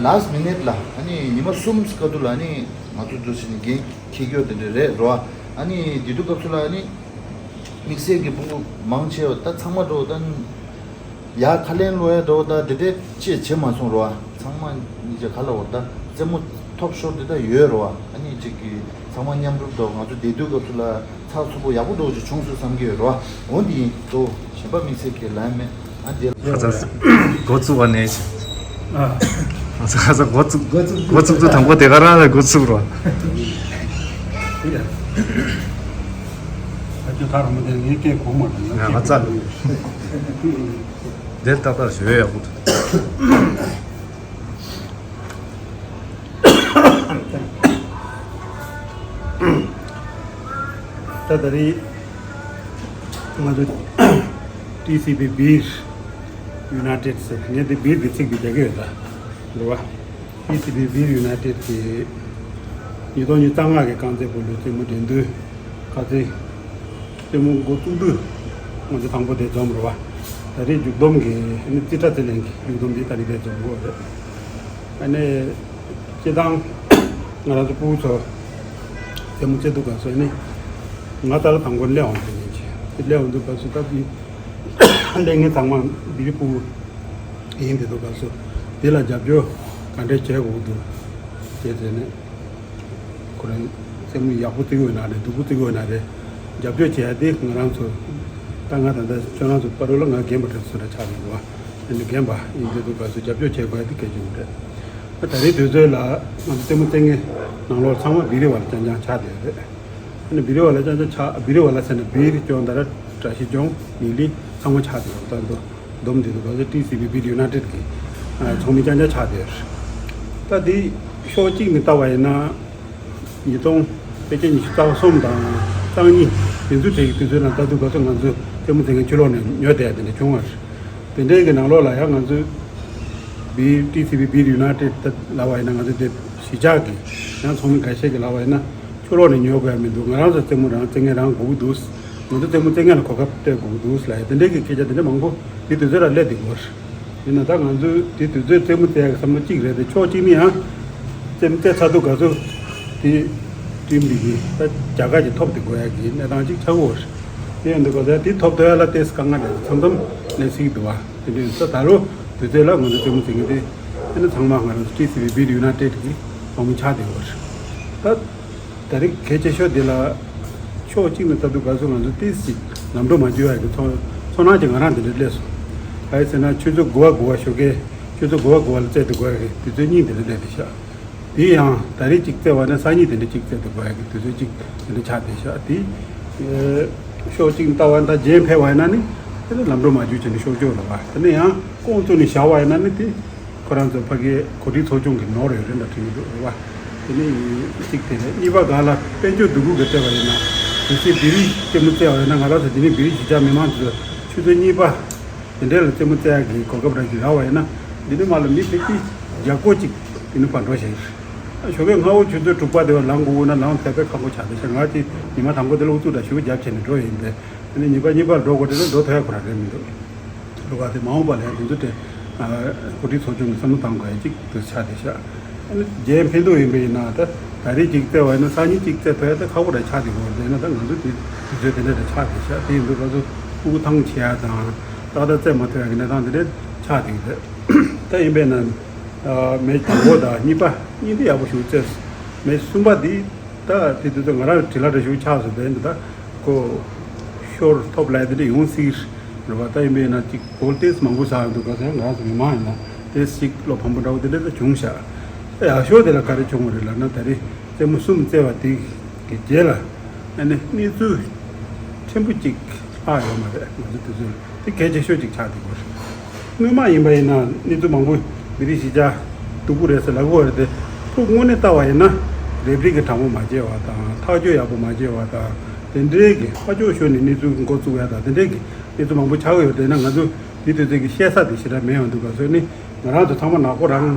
ལཱསི་མི་ནེཊ་ལ་ཨ་ནི་ཉི་མ་གསུམ་བཀའ་བསྡུར་ལ་ཨ་ནི་ང་ཚོ་འདུག་ཟེར་ནས་འགན་འཁྱེར་རྒྱུ་དེ་འདྲ་རེད་རོ། ཨ་ནི་འདི་དུས་སྐབས་སུ་ལ་ཨ་ནི་དམིགས་བསལ་གྱི་ཕྲུ་གུ་མང་ཆེ་བ་ད་ཚང་མ་འགྲོ་ད་ཡར་ཁ་ལན་སློག་ཡ་འགྲོ་ད་དེ་འདྲས་ཅེས་བྱེད་མ་སོང་རོ། ཚང་མ་ཉིད་ཀྱི་ཁ་ལ་འོ་ད་རྩེད་མོ་ཐོབ་ཤོར་དེ་ད་ཡོད་རོ། ཨ་ནི་གཅིག་གི་ཚང་མ་མཉམ་རུབ་འགྲོ་ང་ཚོ་བསྡད་དུས་སྐབས་སུ་ལ། ཚགས་ཚུད་པོ་ཡག་པོ་འདྲ་བོ་ཅིག་བྱུང་སོང་བསམ་གྱི་ཡོད་རེད་བ། འོ་འདི་ཡིན་གཙོ་བོ་གཞན་པ་དམིགས་བསལ་གྱི་ལན་མེད། ཨ་འདི་ལ་ཁ་ཚ་འགོ་བཙུགས་པ་ནས། ཨ། ཁ་ཚ་འགོ་བཙུགས་འགོ་བཙུགས་དུས་དང་པོ་དེ་ག་རང་ལ་འགོ་བཙུགས་རོགས། ཨ་ཅོ་ཐར་མ་དེ་ངའི་སྐད་གོ་མ་ཐུབ་ན། ང་ཚ་ལ་དེ་ཏག་ཏག་ཞོལ་ཡག་པོ་འདུག་ད་རེས་ང་ཚོ་ཊི་སི་བི་བིར་ཡུ་ནའི་ཊེཌ་ཟེར། ངས་འདི་བིར་གྱི་ཚིག་འདི་རྒྱག་གི་ཡོད་ད། རེད་བ། ཊི་སི་བི་བིར་ཡུ་ནའི་ཊེཌ་ཀྱི་ཉིས་སྟོང་ཉི་ཤུ་རྩ་ལྔ་གི་རྐང་རྩེད་སྤོ་ལོའི་རྩེད་མོ་འགྲན་བསྡུར་ཁ་རྩེད་རྩེད་མོ་འགོ་བཙུགས་དུས་ང་ཚོ་དང་པོ་དེ་འཛོམས། རེད་བ། ད་རེས་མཇུག་བསྡོམས་ཀྱི་ཨ་ནི་རྩིས་ཁྲ་རྩིས་ལེན་གྱི་མཇུག་བསྡོམས་འདི་ད་རེས་དེ་འཛོམས་དགོས་རེད། ཨ་ནི་སྤྱིར་བཏང་ང་རང་ཚོ་ཕྲུ་གུ་ཚོ་རྩེད་མོ་རྩེ་དུས་སྐབས་སུ་ཨ་ནི་ང་རྩ་ལ་དང་པོ་སླེབས་འོང་དེ་ཡིན་གྱི། དེ་སླེབས་འོང་དུས་སྐབས་སུ་སྟབས་ཀྱིས་སླེབས་མཁན་ཚང་མ་བིར་ཕྲུ་གུ་ཡིན། དེ་དུས་སྐབས་སུ་དེ་ལ་རྒྱབ་སྐྱོར་ག་འདྲས་བྱེད་དགོས་འདུག་ཅེས་དྲིས་ནས། ཁོ་རང་རྩེད་མོ་ཡག་པོ་རྩེ་གི་ཡོད་ན་རེད། སྡུག་པོ་རྩེ་གི་ཡོད་ན་རེད། རྒྱབ་སྐྱོར་བྱེད་ཡ་དེ་ང་རང་ཚོ། ད་ང་ད་ལྟ་ཁྱོད་རང་ཚོ་བར་དུ་ལ་ང་རྒན་པ་འདྲ་སུ་འདྲ་ཆགས་ཀྱི་འདུག་བ། ཨ་ནི་རྒན་པ་ཡིན་དུས་སྐབས་སུ་རྒྱབ་སྐྱོར་བྱེད་དགོས་ཡ་དེ་གལ་ཆེན་པོ་རེད། ད་ད་རེས་དུས་ཚོད་ལ་ང་ཚོ་རྩེད་མོ་རྩེ་མཁན་ནང་ལོགས་ཚང་མ་བི་རི་བ་ལ་རྐྱང་རྐྱང་ཆགས་བསྡད་ཡོད་རེད། ཨ་ནི་བི་རི་བ་ལ་རྐྱང་རྐྱང་ཆགས། བི་རི་བ་ལ་ཟེར་ན་བིར་ལྗོངས་དང་། བཀྲ་ཤིས་ལྗོངས། ཉི་ལི། ཚང་མ་ཆགས་བསྡད་ཡོད། ད་དུང་བསྡོམས་དེ་དུས་སྐབས་སུ་ཊི་སི་བི་བིར་ཡུ་ནའི་ཊེཌ་ཀྱི་ཚོགས་མི་རྐྱང་རྐྱང་ཆགས་བསྡད་ཡོད། ད་འདི་ཕྱོགས་གཅིག་ནས་བལྟ་བ་ཡིན་ན། ཉིས་སྟོང་ཕལ་ཆེར་ཉི་ཤུ་རྩ་གསུམ་དང་རྩ་གཉིས་དེ་ཚོའི་གྲས་ཀྱི་དུས་ཚོད་ནང་ལྟ་དུས་སྐབས་སུ་ང་ཚོ་རྩེད་མོ་རྩེ་མཁན་ཕྱི་ལོགས་ནས་ཉོ་བསྡད་ཡ་དེ་འདྲ་བྱུང་བ་རེད། དེ་འདྲའི་གི་ནང་ལོགས་ལ་ཡང་ང་ཚོ་བིར་ཊི་སི་བི་བིར་ཡུ་ནའི་ཊེཌ་ལབ་པ་ཡིན་ན། ང་ཚོ་དེ་གཞིས་ཆགས་ཀྱི་ཡང་ཚོགས་མི་འགའ་ཤས་ཀྱིས་ལབ་པ་ཡིན་ན། ཕྱི་ལོགས་ནས་ཉོ་དགོས་ཡ་མི་འདུག་ང་རང་ཚོ་རྩེད་མོ་རང་རྩེ་མཁན་རང་དགོས་ཀྱི་འདུག་ང་ཚོ་རྩེད་མོ་རྩེ་མཁན་ལ་གོ་སྐབས་སྤྲད་དགོས་ཀྱི་འདུག་ལབ་ཡ་དེ་འདྲའི་གི་སྐད་ཆ་དེ་འདྲ་མང་པོ་དེ་དུས་ཚོད་ལ་སླེབས་བསྡད་ཡོད་རེད། ཡིན་ན་ད་ང་ཚོས་དེ་དུས་ཚོད་རྩེད་མོ་རྩེ་ཡག་གི་བསམ་བློ་གཅིག་རེད་དེ། ཕྱོགས་གཅིག་ནས་ཡང་རྩེད་མོ་རྩེ་ཚར་དུས་སྐབས་སུ་དེ་ཊིམ་འདི་གི་ད་རྒྱལ་ཁ་ཅིག་ཐོབ་བསྡད་དགོས་ཡག་གི་གནས་སྟངས་ཅིག་ཆགས་ཀྱི་ཡོད་རེད། དེ་ཡིན་དུས་སྐབས་སུ་དེ་ཐོབ་ཐུབ་ཡག་ལ་ཏོག་ཙམ་དཀའ་ངལ་རེད། མཚམས་མཚམས་ལས་སྲིད་ཀྱི་འདུག་བ། དེ་འདྲ་ཡིན་ཙང་ད་ལོ་དུས་ཚོད་ལ་ང་ཚོ་རྩེད་མོ་རྩེ་མཁན་དེ་ཨ་ནི་ཚང་མ་ང་རང་ཚོ་ཊི་སི་བི་བིར་ཡུ་ནའི་ཊེཌ་ཀྱི་ཚོགས་མི་ཆགས་བསྡད་ཡོད་རེད། ད། ད་རེས་གལ་ཆེ་ཤོས་འདི་ལ་ཕྱོགས་གཅིག་ནས་ལྟ་དུས་སྐབས་སུ་ང་ཚོ་ཏོག་ཙམ་ལམ་འགྲོ་མ་འགྱུར་ཡག་གི་ཚོར་ཚོར་སྣང་ཅིག་ང་རང་འདི་འདྲ་སླེབས་སོང་། ག་རེ་ཟེར་ན་ཆུ་ཚོད་དགུ་པ་དགུ་པ་ཞོགས་ཀས་ཆུ་ཚོད་དགུ་པ་དགུ་པ་ལ་རྩེད་དུས་སྐབས་ཀྱི་དུས་ཚོད་གཉིས་འདི་འདྲ་སླེབས་བསྡད་ཤག་དེ་ཡང་ད་རེས་གཅིག་རྩེད་པ་ནི་སང་ཉིན་དེ་འདྲ་གཅིག་རྩེད་དུས་སྐབས་ཀྱི་དུས་ཚོད་གཅིག་དེ་འདྲ་ཆགས་བསྡད་ཤག་དེ་ཕྱོགས་གཅིག་ནས་ལྟ་བ་ན་ད་རྗེས་ཕེབས་པ་ཡིན་ན་ནི་དེ་ནི་ལམ་འགྲོ་མ་འགྱུར་བྱས་ནས་ཤོར་ཆོག་རེད་བ། དེ་ནི་ཡང་ཁོང་ཚོ་ནས་བཞག་པ་ཡིན་ན་ནི་དེ། ཁོ་རང་ཚོ་ཕ་གིའི་གོ་སྒྲིག་ཚོགས་ཆུང་གི་ནོར་ཡོད་རེད་འདྲ་དྲན་གྱི་འདུག་རེད་བ། དེ་ནི་གཅིག་དེ་རེད། གཉིས་པ་སྒང་ལ་དཔལ་འབྱོར་སྡུག་གུ་གི་བལྟས་པ་ཡིན་ན། གལ་སྲིད་བི་རི་རྩེད་མོ་རྩེ་བ་ཡིན་ན། ང་རང་ཚོ་དེ་ནི་བི་རི་གཞིས་ཆགས་མི་མང་ཚོ་ཆུ་ཚོད་གཉིས་པ་དེ་འདྲ་ལ་རྩེད་མོ་རྩེ་ཡག་གི་གོ་སྐབས་རག་གི་རག་པ་ཡིན་ན། འདི་ནི་མ་ལ་མི་ཕལ་ཆེར་བརྒྱ་སྐོར་ཅིག་དེ་ནི་ཕར་འགྲོ་བཞིན་རེད། ཞོགས་ཀས་སྔ་པོ་ཆུ་ཚོད་དྲུག་པ་དེ་བར་ལངས་དགོས་ན་ལངས་ཐུབ་པའི་ཁག་པོ་ཆགས་བསྡད་ཤག་ང་དེ་ཉི་མ་དང་པོ་དེ་ལ་ཨུ་ཚུགས་འདྲ་ཞེ་པོ་རྒྱབ་བྱས་ནས་འགྲོ་ཡིན་པས། དེ་ནི་ཉིན་པ་གཉིས་པར་འགྲོ་དགོས་དེ་ལ་འགྲོ་ཐུབ་ཡག་ཁོ་རང་རེད་མི་འདུག་ལུག་ག་དེ་མ་འོངས་པ་ལ་ཡང་དེ་ཚོ་དེ་གོ་སྒྲིག་ཚོགས་ཆུང་གིས་བསམ་བློ་བཏང་དགོས་ཡ་གཅིག་ཏུ་ཆགས་བསྡད་ཤག་ཨ་ནི་རྗེས་ཕན་ཐོགས་ཡིན་པ་ཡིན་ན། ད་ད་རེས་གཅིག་བཙལ་བ་ཡིན་ན་སང་ཉིན་གཅིག་བཙལ་ཐུབ་ཡ་དེ་ཁག་པོ་ར་ཆགས་བསྡད་ཡོད་རེད། ཡིན་ན་ད་ང་ཚོ་དེ་དུས་ཚོད་དེ་འདྲ་ར་ཆགས་བསྡད་ཤག་དེ་ཡིན་དུས་ང་ཚོ་ཕྲུ་གུ་ཐང་ཆད་ཡ་དང་ཏག་ཏག་བཙལ་མ་ཐུབ་ཡ་གི་གནས་སྟངས་དེ་འདྲ་ཆགས་བསྡད་ཡོད་རེད། ད་ཡིན་པས་ན་མེ་དང་པོ་དང་གཉིས་པ་གཉིས་དེ་ཡག་པོ་ཞིག་བཙལ། མེ་གསུམ་པ་དེ་ད་དེ་དུས་ཚོད་ང་རང་བྲེལ་ལ་འདྲ་ཞིག་ཆགས་སོང་། དེ་འདི་ད་ཁོ་ཤོར་ཐོབ་ལ་དེ་འདྲ་ཡོང་སྲིད་རེད་བ། ད་ཡིན་པས་ན་ཅིག་གོལ་ཏེས་མང་པོ་ཟ་འདུག་ག་ཟེར། ང་རང་ཚོ་མི་མང་ཡིན་ན་ཏེས་ཅིག་བློ་ཕམ་པོ་འདྲ་བོ་དེ་འདྲ་ད་བྱུང་ཤག་ད་ཡག་ཤོས་དེ་ལ་ག་རེ་བྱུང་བ་རེད་ལབ་ན། ད་རེས་རྩེད་མོ་གསུམ་རྩེ་བ་དེ་གི་རྗེས་ལ་ཨ་ནི་གནས་ཚུལ་ཕྲན་བུ་ཅིག་ལྷག་ཡོད་མ་རེད། ང་ཚོ་དེ་ཚོ་དེ་གལ་ཆེ་ཤོས་ཅིག་ཆགས་བསྡད་ཡོད་རེད། སྔོན་མ་ཡིན་པ་ཡིན་ན་གནས་ཚུལ་མང་པོ་མི་རིགས་གཞིས་ཆགས་སྡུག་པོ་རེད་ཟེར་ལབ་ཀྱི་ཡོད་རེད་དེ། ཕྲུ་གུ་དངོས་གནས་ལྟ་བ་ཡིན་ན་རེབ་རིབ་ཀྱི་གྲང་མོ་མ་བྱས་པ་དང་། ཐག་གཅོད་ཡག་པོ་མ་བྱས་པ་དང་། དེ་འདྲའི་གི་ཕར་ཕྱོགས་ཤོར་ནས་གནས་ཚུལ་འགོ་བཙུགས་ཡ་དང་། དེ་འདྲའི་གི་གནས་ཚུལ་མང་པོ་ཆགས་ཀྱི་ཡོད་རེད། དེ་ན་ང་ཚོ་དེ་དུས་ཚོད་ཀྱི་བཤད་ས་དེ་ཞེ་དྲག་མེད་ཡོང་འདུག་ག་ཟེར་ནི། ང་རང་ཚོ་ཚང་མ་ནག་པོ་རང་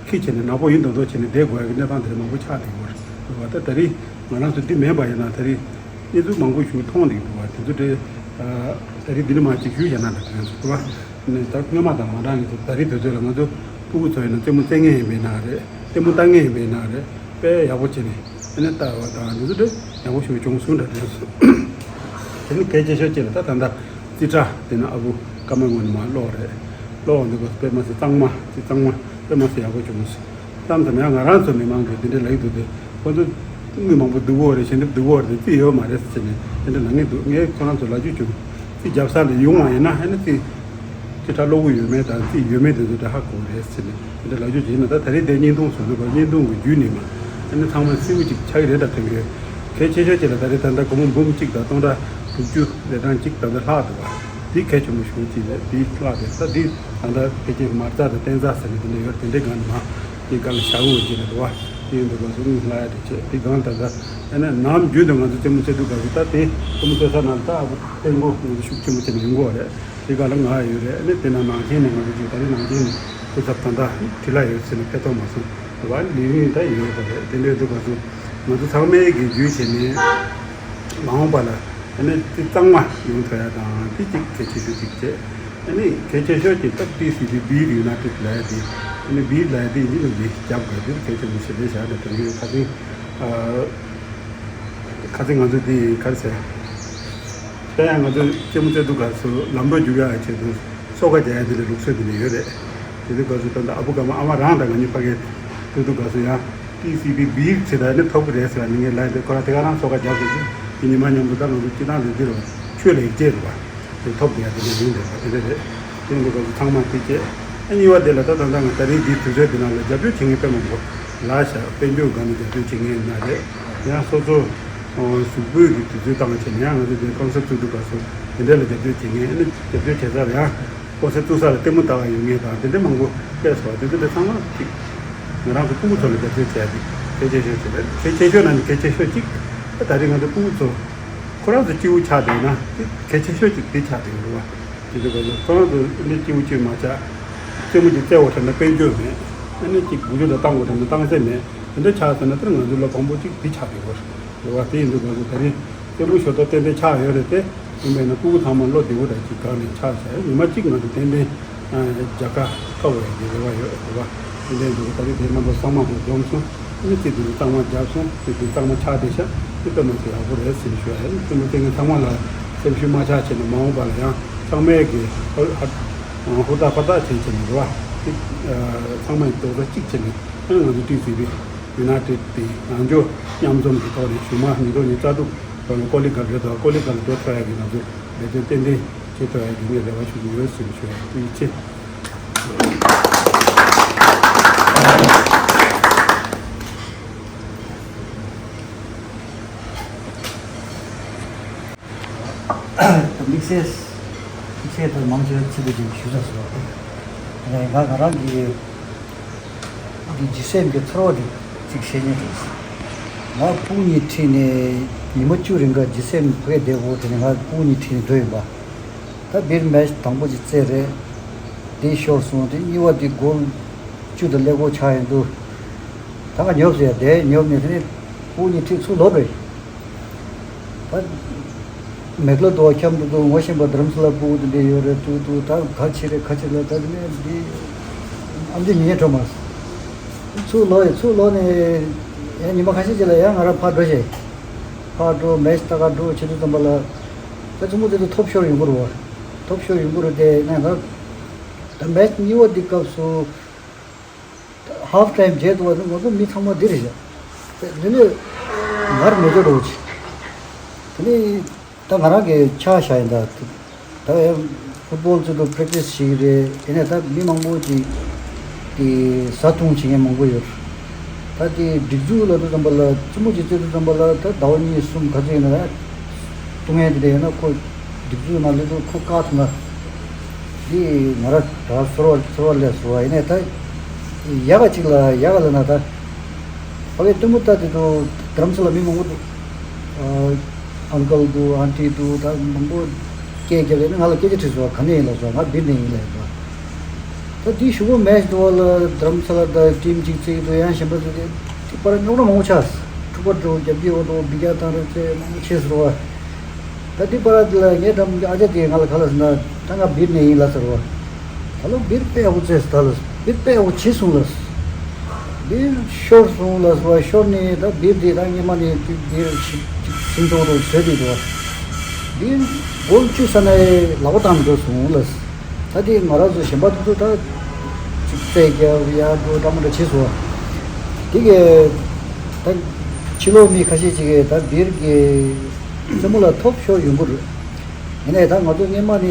འཁྱེར་བྱས་ནས་ནག་པོ་ཡིན་མདོག་མདོག་བྱས་ནས་བསྡད་དགོས་ཡ་གི་གནས་སྟངས་དེ་འདྲ་མང་པོ་ཆགས་བསྡད་ཡོད་རེད་བ། ད་ད་རེས་ང་རང་ཚོ་འདི་མེད་པ་ཡིན་ན་ད་རེས་གནས་ཚུལ་མང་པོ་ཞིག་མཐོང་བསྡད་འདུག་བ། དེ་ཚོ་དེ་ད་རེས་འདི་ནས་མར་ཅིག་ཞུས་བཞག་ན་འདྲ་དྲན་སོང་བ། ནས་ད་སྔོན་མ་དང་མ་འདྲ་ནས་ད་རེས་དུས་ཚོད་ལ་ང་ཚོ་ཕྲུ་གུ་ཚོ་ཡིན་ན་རྩེད་མོ་རྩེ་མཁན་ཡིན་པས་ན་རེད། རྩེད་མོ་ལྟ་མཁན་ཡིན་པས་ན་རེད། དཔེ་ཡག་པོ་བྱས་ནས་ཨ་ནི་ལྟ་བ་དང་འདི་ཚོ་དེ་ཡག་པོ་ཞིག་བྱུང་སོང་འདྲ་དྲན་སོང་། དེ་ནི་གལ་ཆེ་ཤོས་གཅིག་ལ་ད་ད་ལྟ་རྩིས་ཁྲ་དེ་ནི་ཨ་བུ་ཀརྨ་ངོས་ནས་མར་ཀློག་རེད། ཀློག་འདི་ག་དཔེ་མ་སྲིད་གཙང་མ་ཅིག་གཙང་མ་དཔེ་མ་སྲིད་ཡག་པོ་བྱུང་སོང་། གཏམ་དང་ཡང་ང་རང་ཚོ་མི་མང་གིས་འདི་འདྲ་ལབ་ཀྱི་འདུག་སྟེ། ཁོ་ཚོ་དངུལ་མང་པོ་སྡུག་གོ་རེད། ཞལ་འདེབས་སྡུག་གོ་རེད། རྩིས་ཡོད་མ་རེད་ཟེར་ནས་དེ་འདྲ་ལབ་ཀྱི་འདུག་ངས་ཁོ་རང་ཚོ་ལབ་རྒྱུ་བྱུང་། རྩིས་རྒྱབ་ས་ལ་ཡོང་བ་ཡིན་ན་ཨ་ནི་རྩིས་ཅི་ཁྲ་ཀློག་གི་ཡོད་མེད་དང་རྩིས་ཡོད་མེད་དེ་ཚོ་འདྲ་ཧ་གོ་རེད་ཟེར་ནས་དེ་འདྲ་ལབ་རྒྱུ་བྱུང་། ཡིན་ན་ད་ད་རེས་དེ་བརྙན་ཐུང་བཟོ་འདུག་ག་བརྙན་ཐུང་གི་བརྒྱུད་ནས་མ་ཨ་ནི་ཚང་མ་གསལ་པོ་ཅིག་ཆགས་ཀྱི་རེད་འདྲ་དྲན་གྱི་ཡོད། གལ་ཆེ་ཤོས་གཅིག་ལ་ད་རེས་ད་ལྟ་སྒོར་མོ་འབུམ་གཅིག་དང་སྟོང་ཕྲག་དྲུག་ཅུ་རེ་གྲངས་གཅིག་ད་ལྟ་ལྷག་འདུག་བ། དེ་གལ་ཆེན་པོ་ཞེ་པོ་ཅིག་རེད། དེ་ལྷག་རེད། ད་དེ་ད་ལྟ་ཕལ་ཆེར་མ་རྩ་དང་བརྟན་རྩ་ཟེར་ནས་དེ་འདྲ་ཡོད་རེད། དེ་འདྲའི་སྒང་ནས་མ་དེ་སྒང་ལ་བཞག་དགོས་ཀྱི་རེད་འདུག་བ། དེ་ཡིན་དུས་སྐབས་སུ་དངུལ་ལྷག་ཡ་དེ་བྱས། དེ་གང་ལྟར་ད་ཨ་ནི་ནམ་རྒྱུན་དུ་ང་ཚོ་རྩེད་མོ་རྩེ་དུས་སྐབས་སུ་ད་དེ་རྩེད་མོ་རྩེ་ས་ནང་ལ་ད་ཨ་ཁུ་དཔོན་པོ་ང་ཚོ་ཤུགས་ཆེན་པོ་བྱས་ནས་ཡོང་གི་ཡོད་རེད། དེ་ག་ལ་ང་ཡོད་རེད། ཨ་ནི་དེ་ན་ནང་ཆེན་ནས་ང་ཚོ་ཅིག་ད་རེས་ནང་ཆེན་ནས་སྐུ་ཚབ་ད་ལྟ་བྲིས་ལ་ཡོད་ཟེར་ནས་ཕེབས་ཐུབ་མ་སོང་། དེ་བ་ལས་རིམ་ད་ཡོད་པ་རེད། དེ་འདྲའི་དུས་སྐབས་སུ་ང་ཚོ་ཚང་མས་གི་རྒྱུས་བྱས་ནས་མ་འོངས་པ་ལ་ཨ་ནི་དེ་གཙང་མ་ཡོང་ཐུབ་ཡ་དང་དེ་གཅིག་གལ་ཆེ་ཤོས་གཅིག་བྱས། ཨ་ནི་གལ་ཆེ་ཤོས་ཀྱི་སྟབས་བདེ་སི་པི་བི་ཡུ་ནའི་ཊེཌ་ལབ་ཡ་དེ། ཨ་ནི་བི་ལབ་ཡ་དེ་ཡིན་གྱི་འདུག་རྒྱབ་དགོས་དེ་གལ་ཆེན་པོ་ཞེ་པོ་བཞག་ནས་དོན་གྱི་ཁ་སང་ཨ་ཁ་སང་ང་ཚོ་དེ་ག་རེ་ཟེར། དེ་ཡང་ང་ཚོ་རྩེད་མོ་རྩེ་དུས་སྐབས་སུ་ལམ་འགྲོ་རྒྱུག་ཡག་ཆེད་དུ་སོ་ཁ་རྒྱག་ཡ་དེ་ལ་ལུགས་སྲོལ་དེ་འདྲ་ཡོད་རེད། དེ་དུས་སྐབས་སུ་ད་ལྟ་ཨ་བུ་ག་མ་ཨ་མ་རང་དང་ང་གཉིས་ཕ་གིར་སྡོད་དུས་སྐབས་སུ་ཡང་ཏི་སི་པི་བི་ཟེར་ད་ནི་ཐོབ་ཀྱི་རེད་ཟེར་ནས་ངས་ལབ་དེ་ཁོ་རང་དེ་ག་རང་སོ་ཁ་རྒྱབ་ཟེར་གྱི་ཉི་མ་མཉམ་དུ་ད་ང་ཚོ་སྤྱི་བཏང་ལས་འདི་རུ་ཆོས་ལས་ཀྱི་རེད་བ། དེ་ཐོབ་དེ་ཡ་དེ་འདྲ་ཡིན་རེད་བ། དེ་འདྲ་རེད། དེ་འདྲ་སྐབས་སུ་ཚང་མ་དེ་བྱས། ཨ་གཉིས་པ་དེ་ལ་ད་ད་ལྟ་ང་ད་རིང་འདིའི་དུས་ཚོད་འདི་ནང་ལ་རྒྱབ་སྐྱོར་བྱེད་མཁན་དཔེ་མང་པོ་ལ་ཤ་དཔལ་འབྱོར་སྒང་ནས་རྒྱབ་སྐྱོར་བྱེད་མཁན་ཡིན་ན་རེད། ཡང་སོ་སོ་གཟུགས་པོའི་གི་དུས་ཚོད་བཏང་བྱས་ནས་ཡང་ང་ཚོ་དེ་ཀོན་སར་ཊི་བཙུགས་དུས་སྐབས་སུ་དེ་འདྲ་ལ་རྒྱབ་སྐྱོར་བྱེད་མཁན། ཨ་ནི་རྒྱབ་སྐྱོར་བྱེད་ས་ལ་ཡང་ཀོན་སར་ཊི་བཙུགས་ས་ལ་ལྟད་མོ་ལྟ་བ་ཡོད་མཁན་དང་དེ་འདྲ་མང་པོ་སླེབས་སོང་བ། དེ་ཚོ་དེ་ཚང་མ་གཅིག་ང་རང་ཚོ་སྤུ་གུ་ཚོ་ལ་རྒྱབ་སྐྱོར་བྱས་ཏེ་གལ་ཆེ་ཤོས་ཤིག་རེད། གལ་ཆེ་ཤོས་ནང་ནས་གལ་ཆེ་ཤོས་གཅིག་ད་ད་རེས་ང་ཚོ་སྤུ་གུ་ཚོ་ཁོ་རང་ཚོ་སྐྱིད་པོ་ཆགས་བསྡད་ན་དེ་གལ་ཆེ་ཤོས་གཅིག་དེ་ཆགས་བསྡད་ཡོད་རེད་བ། དེ་འདྲ་བ་ལ་ཁོ་རང་ཚོ་ཨ་ནི་སྐྱིད་པོ་ཅིག་མ་ཆགས། རྩེད་མོ་ཅིག་རྩེ་བ་དྲན་ན་དཔལ་འབྱོར་མེད། ཨ་ནི་ཅིག་འགུལ་སྐྱོད་དང་བཏང་བ་དྲན་ན་བཏང་ས་མེད། དེ་འདྲ་ཆགས་ཟེར་ན་དེར་ང་ཚོ་ལ་ཕངས་པོ་ཅིག་དེ་ཆགས་བསྡད་ཡོད་རེད་བ། དེ་ཡིན་དུས་ང་ཚོ་ད་རིང་རྩེད་མོ་ཞོར་ཐོག་ཏན་ཏན་ཆགས་ཡོད་རེད་དེ། ཡིན་པས་ན་སྤུ་གུ་ཚང་མ་བློ་བདེ་པོ་དང་ཅིག་སྒང་ནས་ཆགས་བྱས། ཉི་མ་གཅིག་ང་ཚོ་ཏན་ཏན་རྒྱལ་ཁ་ཐོབ་པའི་རེ་བ་ཡོད་རེད་བ། དེ་འདྲའི་འདུག་ད་རེས་དེ་རྣམ་པ་ཚང་མ་དེ་འཛོམས་སོང་། ཨ་ནི་ཚིག་དེ་གཙང་མ་བརྒྱབ་སོང་། ཚིག་དེ་གཙང་མ་ཆགས་བསྡད་ཤག་དེ་དཔེ་མ་སྲིད་ཡག་པོ་རེད་ཟེར་ཞུ་ཡ་ཡིན། ཚང་མ་ཚང་མ་ལ་སེམས་ཤུགས་མ་ཆག་བྱས་ནས་མ་འོངས་པ་ལ་ཡང་ཚང་མས་ཀྱི་ཧུར་ཧུར་ཐག་ཧུར་ཐག་བྱས་བྱས་ནས་རེད་བ། དེ་ཚང་མས་རྡོག་རྩ་གཅིག་བྱས་ནས་ཨ་ནི་ང་ཚོ་ཏི་སི་པི་ཡུ་ནའི་ཊེཌ་དེ་ནང་ཆོས་མཉམ་འཛོམས་ཀྱི་ཐོག་ནས་ཞུ་མ་ཉིས་སྟོང་ཉི་ཤུ་རྩ་དྲུག་ལོ་ལ་ཀོ་ལི་གྷལ་རེད་དོ། ཀོ་ལི་གྷལ་འགྲོ་ཐུབ་ཡ་གི་ང་ཚོ་ལས་དོན་ཏན་ཏན་བྱེད་ཐུབ་ཡ་གི་ངས་རེ་བ་ཞུ་གི་ཡོད་ཟེར་ཞུ་ཡ་ཡིན། ཐུགས་རྗེ་ཆེ། དམིགས་བསལ་དམིགས་བསལ་དུ་མང་ཆེ་བ་ཚིག་པ་ཅིག་ཞུ་ས་སོ། ང་ང་རང་གི་འདི་ཇི་སེམ་གྱི་ཚོར་བ་འདི་ཅིག་བཤད་ཉན་དུ། ང་སྤུ་གུ་གཉིས་ཁྲིད་ནས་ཉི་མ་བཅུ་རིང་ག་ཇི་སེམ་ཕ་གིར་བསྡད་ཡོད་དེ་ནས་ང་སྤུ་གུ་གཉིས་ཁྲིད་ནས་སྡོད་ཡིན་པ། ད་བིར་མེཆ་དང་པོ་ཅིག་རྩེད་རེད། དེ་ཤོར་སོང་། དེ་གཉིས་པ་དེ་གོལ་བཅུ་དང་ཀླད་ཀོར་ཆགས་ཡོང་དུས། ད་ང་ཉོབ་ཟེར་ཡ་དེ་ཉོབ་ནས་དེ་ནས་སྤུ་གུ་གཉིས་ཁྲིད་ཚུར་ལོག་པས། ད་མེག་ལོ་དོ་ཁྱམས་དུ་དུ་ངོ་ཤེས་པ་རྡ་རམ་ས་ལ་སྤུ་གུ་དེ་འདྲ་ཡོད་རེད། དུ་དུ་ད་ག་ཆེ་རེད་ག་ཆེ་རེད། ད་དེ་ནས་འདི་ཨམ་ཅི་ཉེ་ཉེ་འགྲོ་མ་སོང་། ཚུར་ལོག་ཡ་ཚུར་ལོག་ནས་ཡང་ཉི་མ་ཁ་ཤས་ཅིག་ལ་ཡང་ང་རང་ཕར་འགྲོ་བྱས། ཕར་འགྲོ་མེཆ་ལྟ་ག་འགྲོ་བྱེད་དུས་ཙམ་པ་ལ་ད་ཚུར་མོ་དེ་དུ་ཐོབ་ཤོར་ཡོང་གི་རེད་བ། ཐོབ་ཤོར་ཡོང་གི་རེད་དེ་ནས་ང་ད་མེཆ་གཉིས་པ་འདི་སྐབས་སུ། ཧབ་ཊའིམ་བརྗེད་འདུག་བ། ང་ཚོ་མི་ཚང་མ་འདི་རེད་བཞག་དེ་ནས་ངར་མེད་འགྲོ་འགྲོ་ཅིག་དེ་ནས་ད་ང་རང་གི་ཆ་བཞག་ཡིན། ད་ད་ཡང་ཕུཊ་བོལ་ཚོ་དུ་པེ་རེག་ཊི་སི་བྱེད་ཀྱི་རེད། དེ་ནས་ད་མི་མང་པོ་ཅིག་གི་བཟའ་བཏུང་བྱེད་མཁན་མང་པོ་ཡོད། ད་དེ་སྒྲིག་འཛུགས་ལ་དུ་ཙམ་པ་ལ་རྩེད་མོ་ཅིག་རྩེ་དུས་ཙམ་པ་ལ་ད་ཟླ་བ་གཉིས་གསུམ་ག་ཚོད་ཡིན་ན་ད་བཏུང་ཡས་དེ་འདྲ་ཡོད་ན་ཁོ་སྒྲིག་འཛུགས་ནང་སླེབས་དུས་ཁོ་བཀག་ཐུབ་ན། འདི་ང་ར་ད་ཟོར་བ་ཟོར་བ་ལས་ཟོར་བ་ཡིན་ནས་ད་ཡག་ག་ཅིག་ལ་ཡག་ག་ལ་ན་ད་ཕ་གི་སྟོན་མོ་ལྟ་དེ་དུ་རྡ་རམ་ས་ལ་མི་མང་པོ་འདུག་ཨང་ཀལ་འདུག་ཨན་ཊི་འདུག་ད་མང་པོ་སྐད་རྒྱབ་ཡས་ནི་ང་ལ་སྐད་ཆ་དྲིས་སོང་བ། ག་ནས་ཡིན་ལ་སོང་། ང་སྦིར་ནས་ཡིན་ལ་ཡིན་པ། ད་འདི་ཞུ་བོ་མེཆ་འདུག་བ་ལ་རྡ་རམ་ས་ལ་ད་ཊིམ་གཅིག་བརྩིས་འདུག་ཡང་གཞན་པ་ཚོ་དེ་དེ་པར་རྙོག་དྲ་མང་པོ་ཆགས། འཁྲུག་པ་འགྲོ་རྒྱབ་ཀྱི་འོ་དོ་བི་རྒྱ་བཏང་རེད་ཚེ་མང་པོ་ཆེ་ཟེར་བ། ད་འདི་པར་དེ་ལ་ངའི་འགྲམ་གྱི་ཨ་ཅག་དེ་ང་ལ་ག་ལ་ཟེར་ན་ད་ང་སྦིར་ནས་ཡིན་ལ་ཟེར་བ། ད་ལོ་སྦིར་དཔེ་ཡག་པོ་རྩེས་ད་ལ་སྦིར་དཔེ་ཡག་པོ་བྱེད་སོང་ལ། སྦིར་ཤོར་སོང་ལ་ཟེར་བ། ཤོར་ནས་ད་སྦིར་དེ་ད་སྔས་མ་ནས་སྦིར་ཤིང་ཐོག་ཏུ་བཟོས་དེ་འགྲོ། སྦིར་གོལ་བཅུ་ས་ནས་ལག་པ་བཏང་འགྲོ་སོང་ལ། ད་དེ་ང་རང་ཚོ་གཞན་པ་དེ་ཚོ་ད་ཅིག་རྩེད་རྒྱབ་ཡར་འགྲོ་འདྲ་མི་འདྲ་བྱེད་སོང་། དེ་གས་ད་ཕྱི་ལོགས་མི་ཁ་ཤས་ཅིག་གིས་ད་སྦིར་གྱི་རྩེད་མོ་ལ་ཐོབ་ཤོར་ཡོང་གི་རེད། ཡིན་ནའི་ད་ང་ཚོ་སྔས་མ་ནས་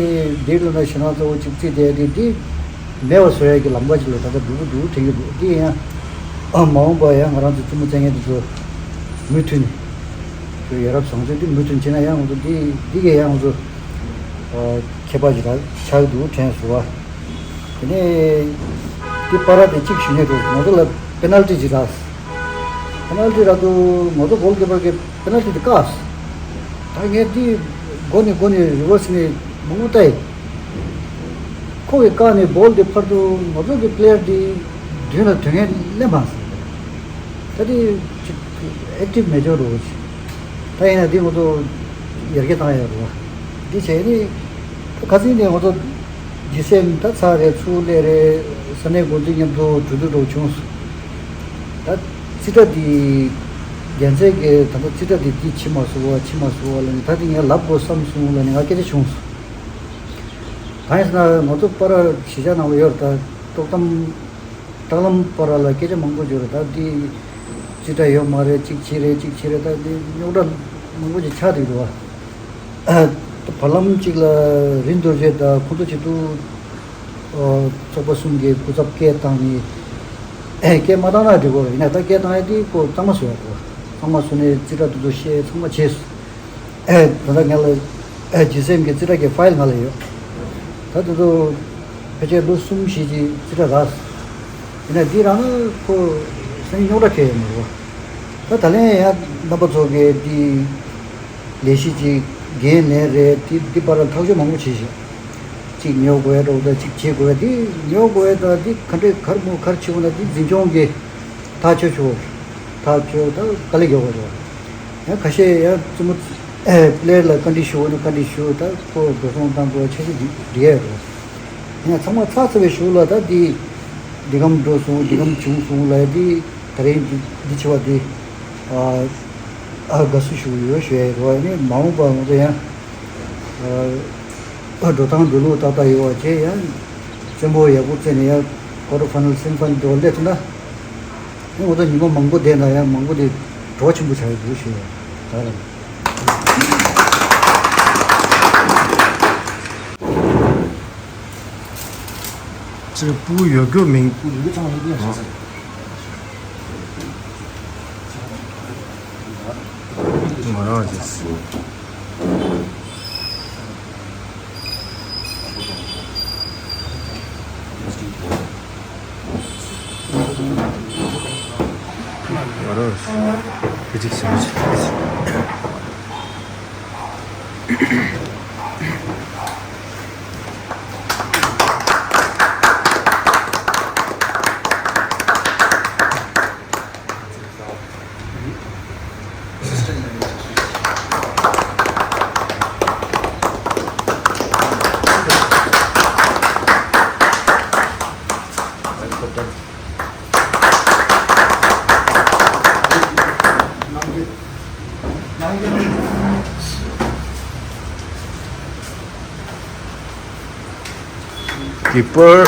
སྦིར་ལ་ན་ཞེད་སྣང་ཚ་བོ་ཅིག་བརྩིས་བསྡད་དེ་འདི་མེད་པ་བཟོ་ཡ་གི་ལམ་ཁ་ཅིག་ལ་ད་ལྟ་འགྲོ་གི་འདུག་དྲན་གྱི་འདུག་འདི་ཡང་ཨ་མ་འོངས་པ་ཡང་ང་རང་ཚོ་རྩེད་མོ་རྩེད་མཁན་དེ་ཚོ་མུ་མཐུད་ནས་ཁྱོད་ཡ་རབས་བཟང་སྤྱོད་འདི་མུ་མཐུད་བྱས་ན་ཡང་ང་ཚོ་འདི་འདི་གས་ཡང་ང་ཚོ་ཨ་ཁྱད་པར་ཅིག་ད་ཆགས་ཀྱི་འདུག་དྲན་སོང་བ། དེ་ནས་འདི་པར་དེ་གཅིག་ཞུ་ཉེ་འདུག་ང་ཚོ་ལ་པེ་ནལ་ཊི་ཅིག་རག་པེ་ནལ་ཊི་རག་འདུག་ང་ཚོ་གོལ་ཀི་པར་གྱིས་པེ་ནལ་ཊི་དེ་བཀག་ད་ངས་འདི་སྒོ་ནས་སྒོ་ནས་རི་ཝར་སི་ནས་མང་པོ་བལྟས། ཁོ་གིས་བཀག་ནས་བོལ་དེ་ཕར་དུ་ང་ཚོ་གི་པེ་ལེ་ཡར་དེ་མདུན་ལ་དོན་ངན་ལེན་པ་ཟེར། ད་དེ་ཅིག་ཨེག་ཊིབ་མེ་ཇོར་རོ་ཅིག་ད་ཡིན་ན་དེ་ང་ཚོ་ཡར་རྒྱས་བཏང་ཡ་རོ། འདི་བྱས་ནས་ད་ཁ་སང་ནས་ང་ཚོ་ཇི་སེམ་ད་ཚར་རེད། ཚུར་སླེབས་རེད། ས་གནས་འགོ་འཛིན་མཉམ་དུ་གྲོས་བསྡུར་འགྲོ་བྱུང་སོང་། ད་རྩིས་ཁྲ་འདི་རྒྱལ་མཚན་གྱིས་ད་ལྟ་རྩིས་ཁྲ་འདི་འདི་ཕྱིན་མ་སོང་བ་ཕྱིན་མ་སོང་བ་ལབ་ནས། ད་འདི་ངས་ལབ་དགོས་བསམ་སོང་ལབ་ནས་ང་སྐད་ཆ་བྱུང་སོང་། གང་ཡིན་ཟེར་ན་ང་ཚོ་པར་གཞིས་ཆགས་ནང་ལ་ཡོད་རེད། ད་དཀྲོག་གཏམ་དཀྲོག་གཏམ་པར་ལ་སྐད་ཆ་མང་པོ་བརྗོད་རེད། ད་འདི་རྩིས་ཁྲ་ཡོད་མ་རེད། གཅིག་བྱས་རེད་གཅིག་བྱས་རེད། ད་འདི་རྙོག་དྲ་མང་པོ་ཅིག་ཆགས་བསྡད་འདུག་བ། ད་བར་ལམ་གཅིག་ལ་རིན་རྡོ་རྗེ་དང་ཁོང་ཚོ་གཅིག་ཏུ་ཨོ་ཚོགས་པ་གསུམ་གྱི་སྐུ་ཚབ་སྐད་བཏང་ནས་སྐད་མ་བཏང་ན་འགྲིག་གོ། ཡིན་ན་ད་སྐད་བཏང་ཡ་དེ་ཁོ་གཙང་མ་བཟོ་ཡ་གོ། གཙང་མ་བཟོ་ནས་རྩིས་ཁྲ་དེ་ཚོ་བཤད། ཚང་མ་བྱས་སོང་། ད་ལྟ་ང་ལ་ཇི་སེམ་གྱི་རྩིས་ཁྲ་གི་ཕའིལ་ང་ལ་ཡོད། ད་དེ་ཚོ་ཕལ་ཆེར་ལོ་གསུམ་བཞི་གི་རྩིས་ཁྲ་རག་སོང་། ཡིན་ན་འདི་རག་ན་ཁོ་སང་ཉིན་རྙོག་དྲ་འཕྲད་ཡོད་མ་རེད་བ། ད་ད་ལན་ཡང་རྣམ་པ་ཚོ་གིས་འདི་ལས་གཞི་ཅིག་འགན་ལེན་རེད། འདི་འདི་པར་ལ་ཐག་གཅོད་མང་པོ་བྱེད་ཤག་གཅིག་ཉོ་དགོས་ཡ་འདྲ་བོ་དང་གཅིག་བྱེད་དགོས་ཡ། འདི་ཉོ་དགོས་ཡ་དང་འདི་ག་འདྲས་ག་རེ་མོ་ག་རེ་བྱེད་དགོས་ན་འདི་འཛིན་སྐྱོང་གིས་ཐག་གཅོད་ཆོག་ཐག་གཅོད་ད་དཀའ་ལས་རྒྱག་དགོས་རེད། ཡང་ཁ་ཤས་ཡང་རྩེད་མོ་པེ་ལེ་ཡར་ལ་བཀའ་འདྲི་ཞུ་དགོས་ན་བཀའ་འདྲི་ཞུ། ད་ཁོ་འགྲོ་སོང་བཏང་དགོས་ཆ་ཤས་འདི་འདི་ཡ་རེད། ཡང་ཚང་མ་ཚར་ཚར་བའི་གཞུག་ལ་ད་འདི་འདི་གམ་འགྲོ་སོང་འདི་གམ་བྱུང་སོང་ལབ་ཡ་འདི་ད་རེས་འདི་འདི་བྱས་པ་འདི་ཨ་ཨ་དགའ་བསུ་ཞུ་གི་ཡོད་ཞུ་ཡ་རེད་བ། ཡང་ན་མ་འོངས་པ་ང་ཚོ་ཡང་ཨ་འགྲོ་སྟངས་འགྲོ་ལུགས་ཏག་ཏག་ཡོད་པ་བྱས། ཡང་རྩེད་མོ་ཡག་པོ་རྩེས་ནས་ཡང་ཀོ་ཊར་ཕའི་ནལ་སེ་མི་ཕའི་ནལ་དུ་སླེབས་ཐུབ་ན། ཨེ་ང་ཚོ་ཉི་མ་མང་པོ་བསྡད་ན་ཡང་མང་པོ་དེ་བྲོ་བ་ཆེན་པོ་ཆགས་ཡོད་འདུག་ཞུ་ཡ་ད་རེད། ཅེས་སྤུ་གུ་ཡོད་རྒྱུ་མིན། སྤུ་གུ་ཡོད་རྒྱུ་ཚང་མ་ཡོད་རྒྱུ་ཡང་ཤེས་ས་རེད། ང་རང་ཅེས། Keeper.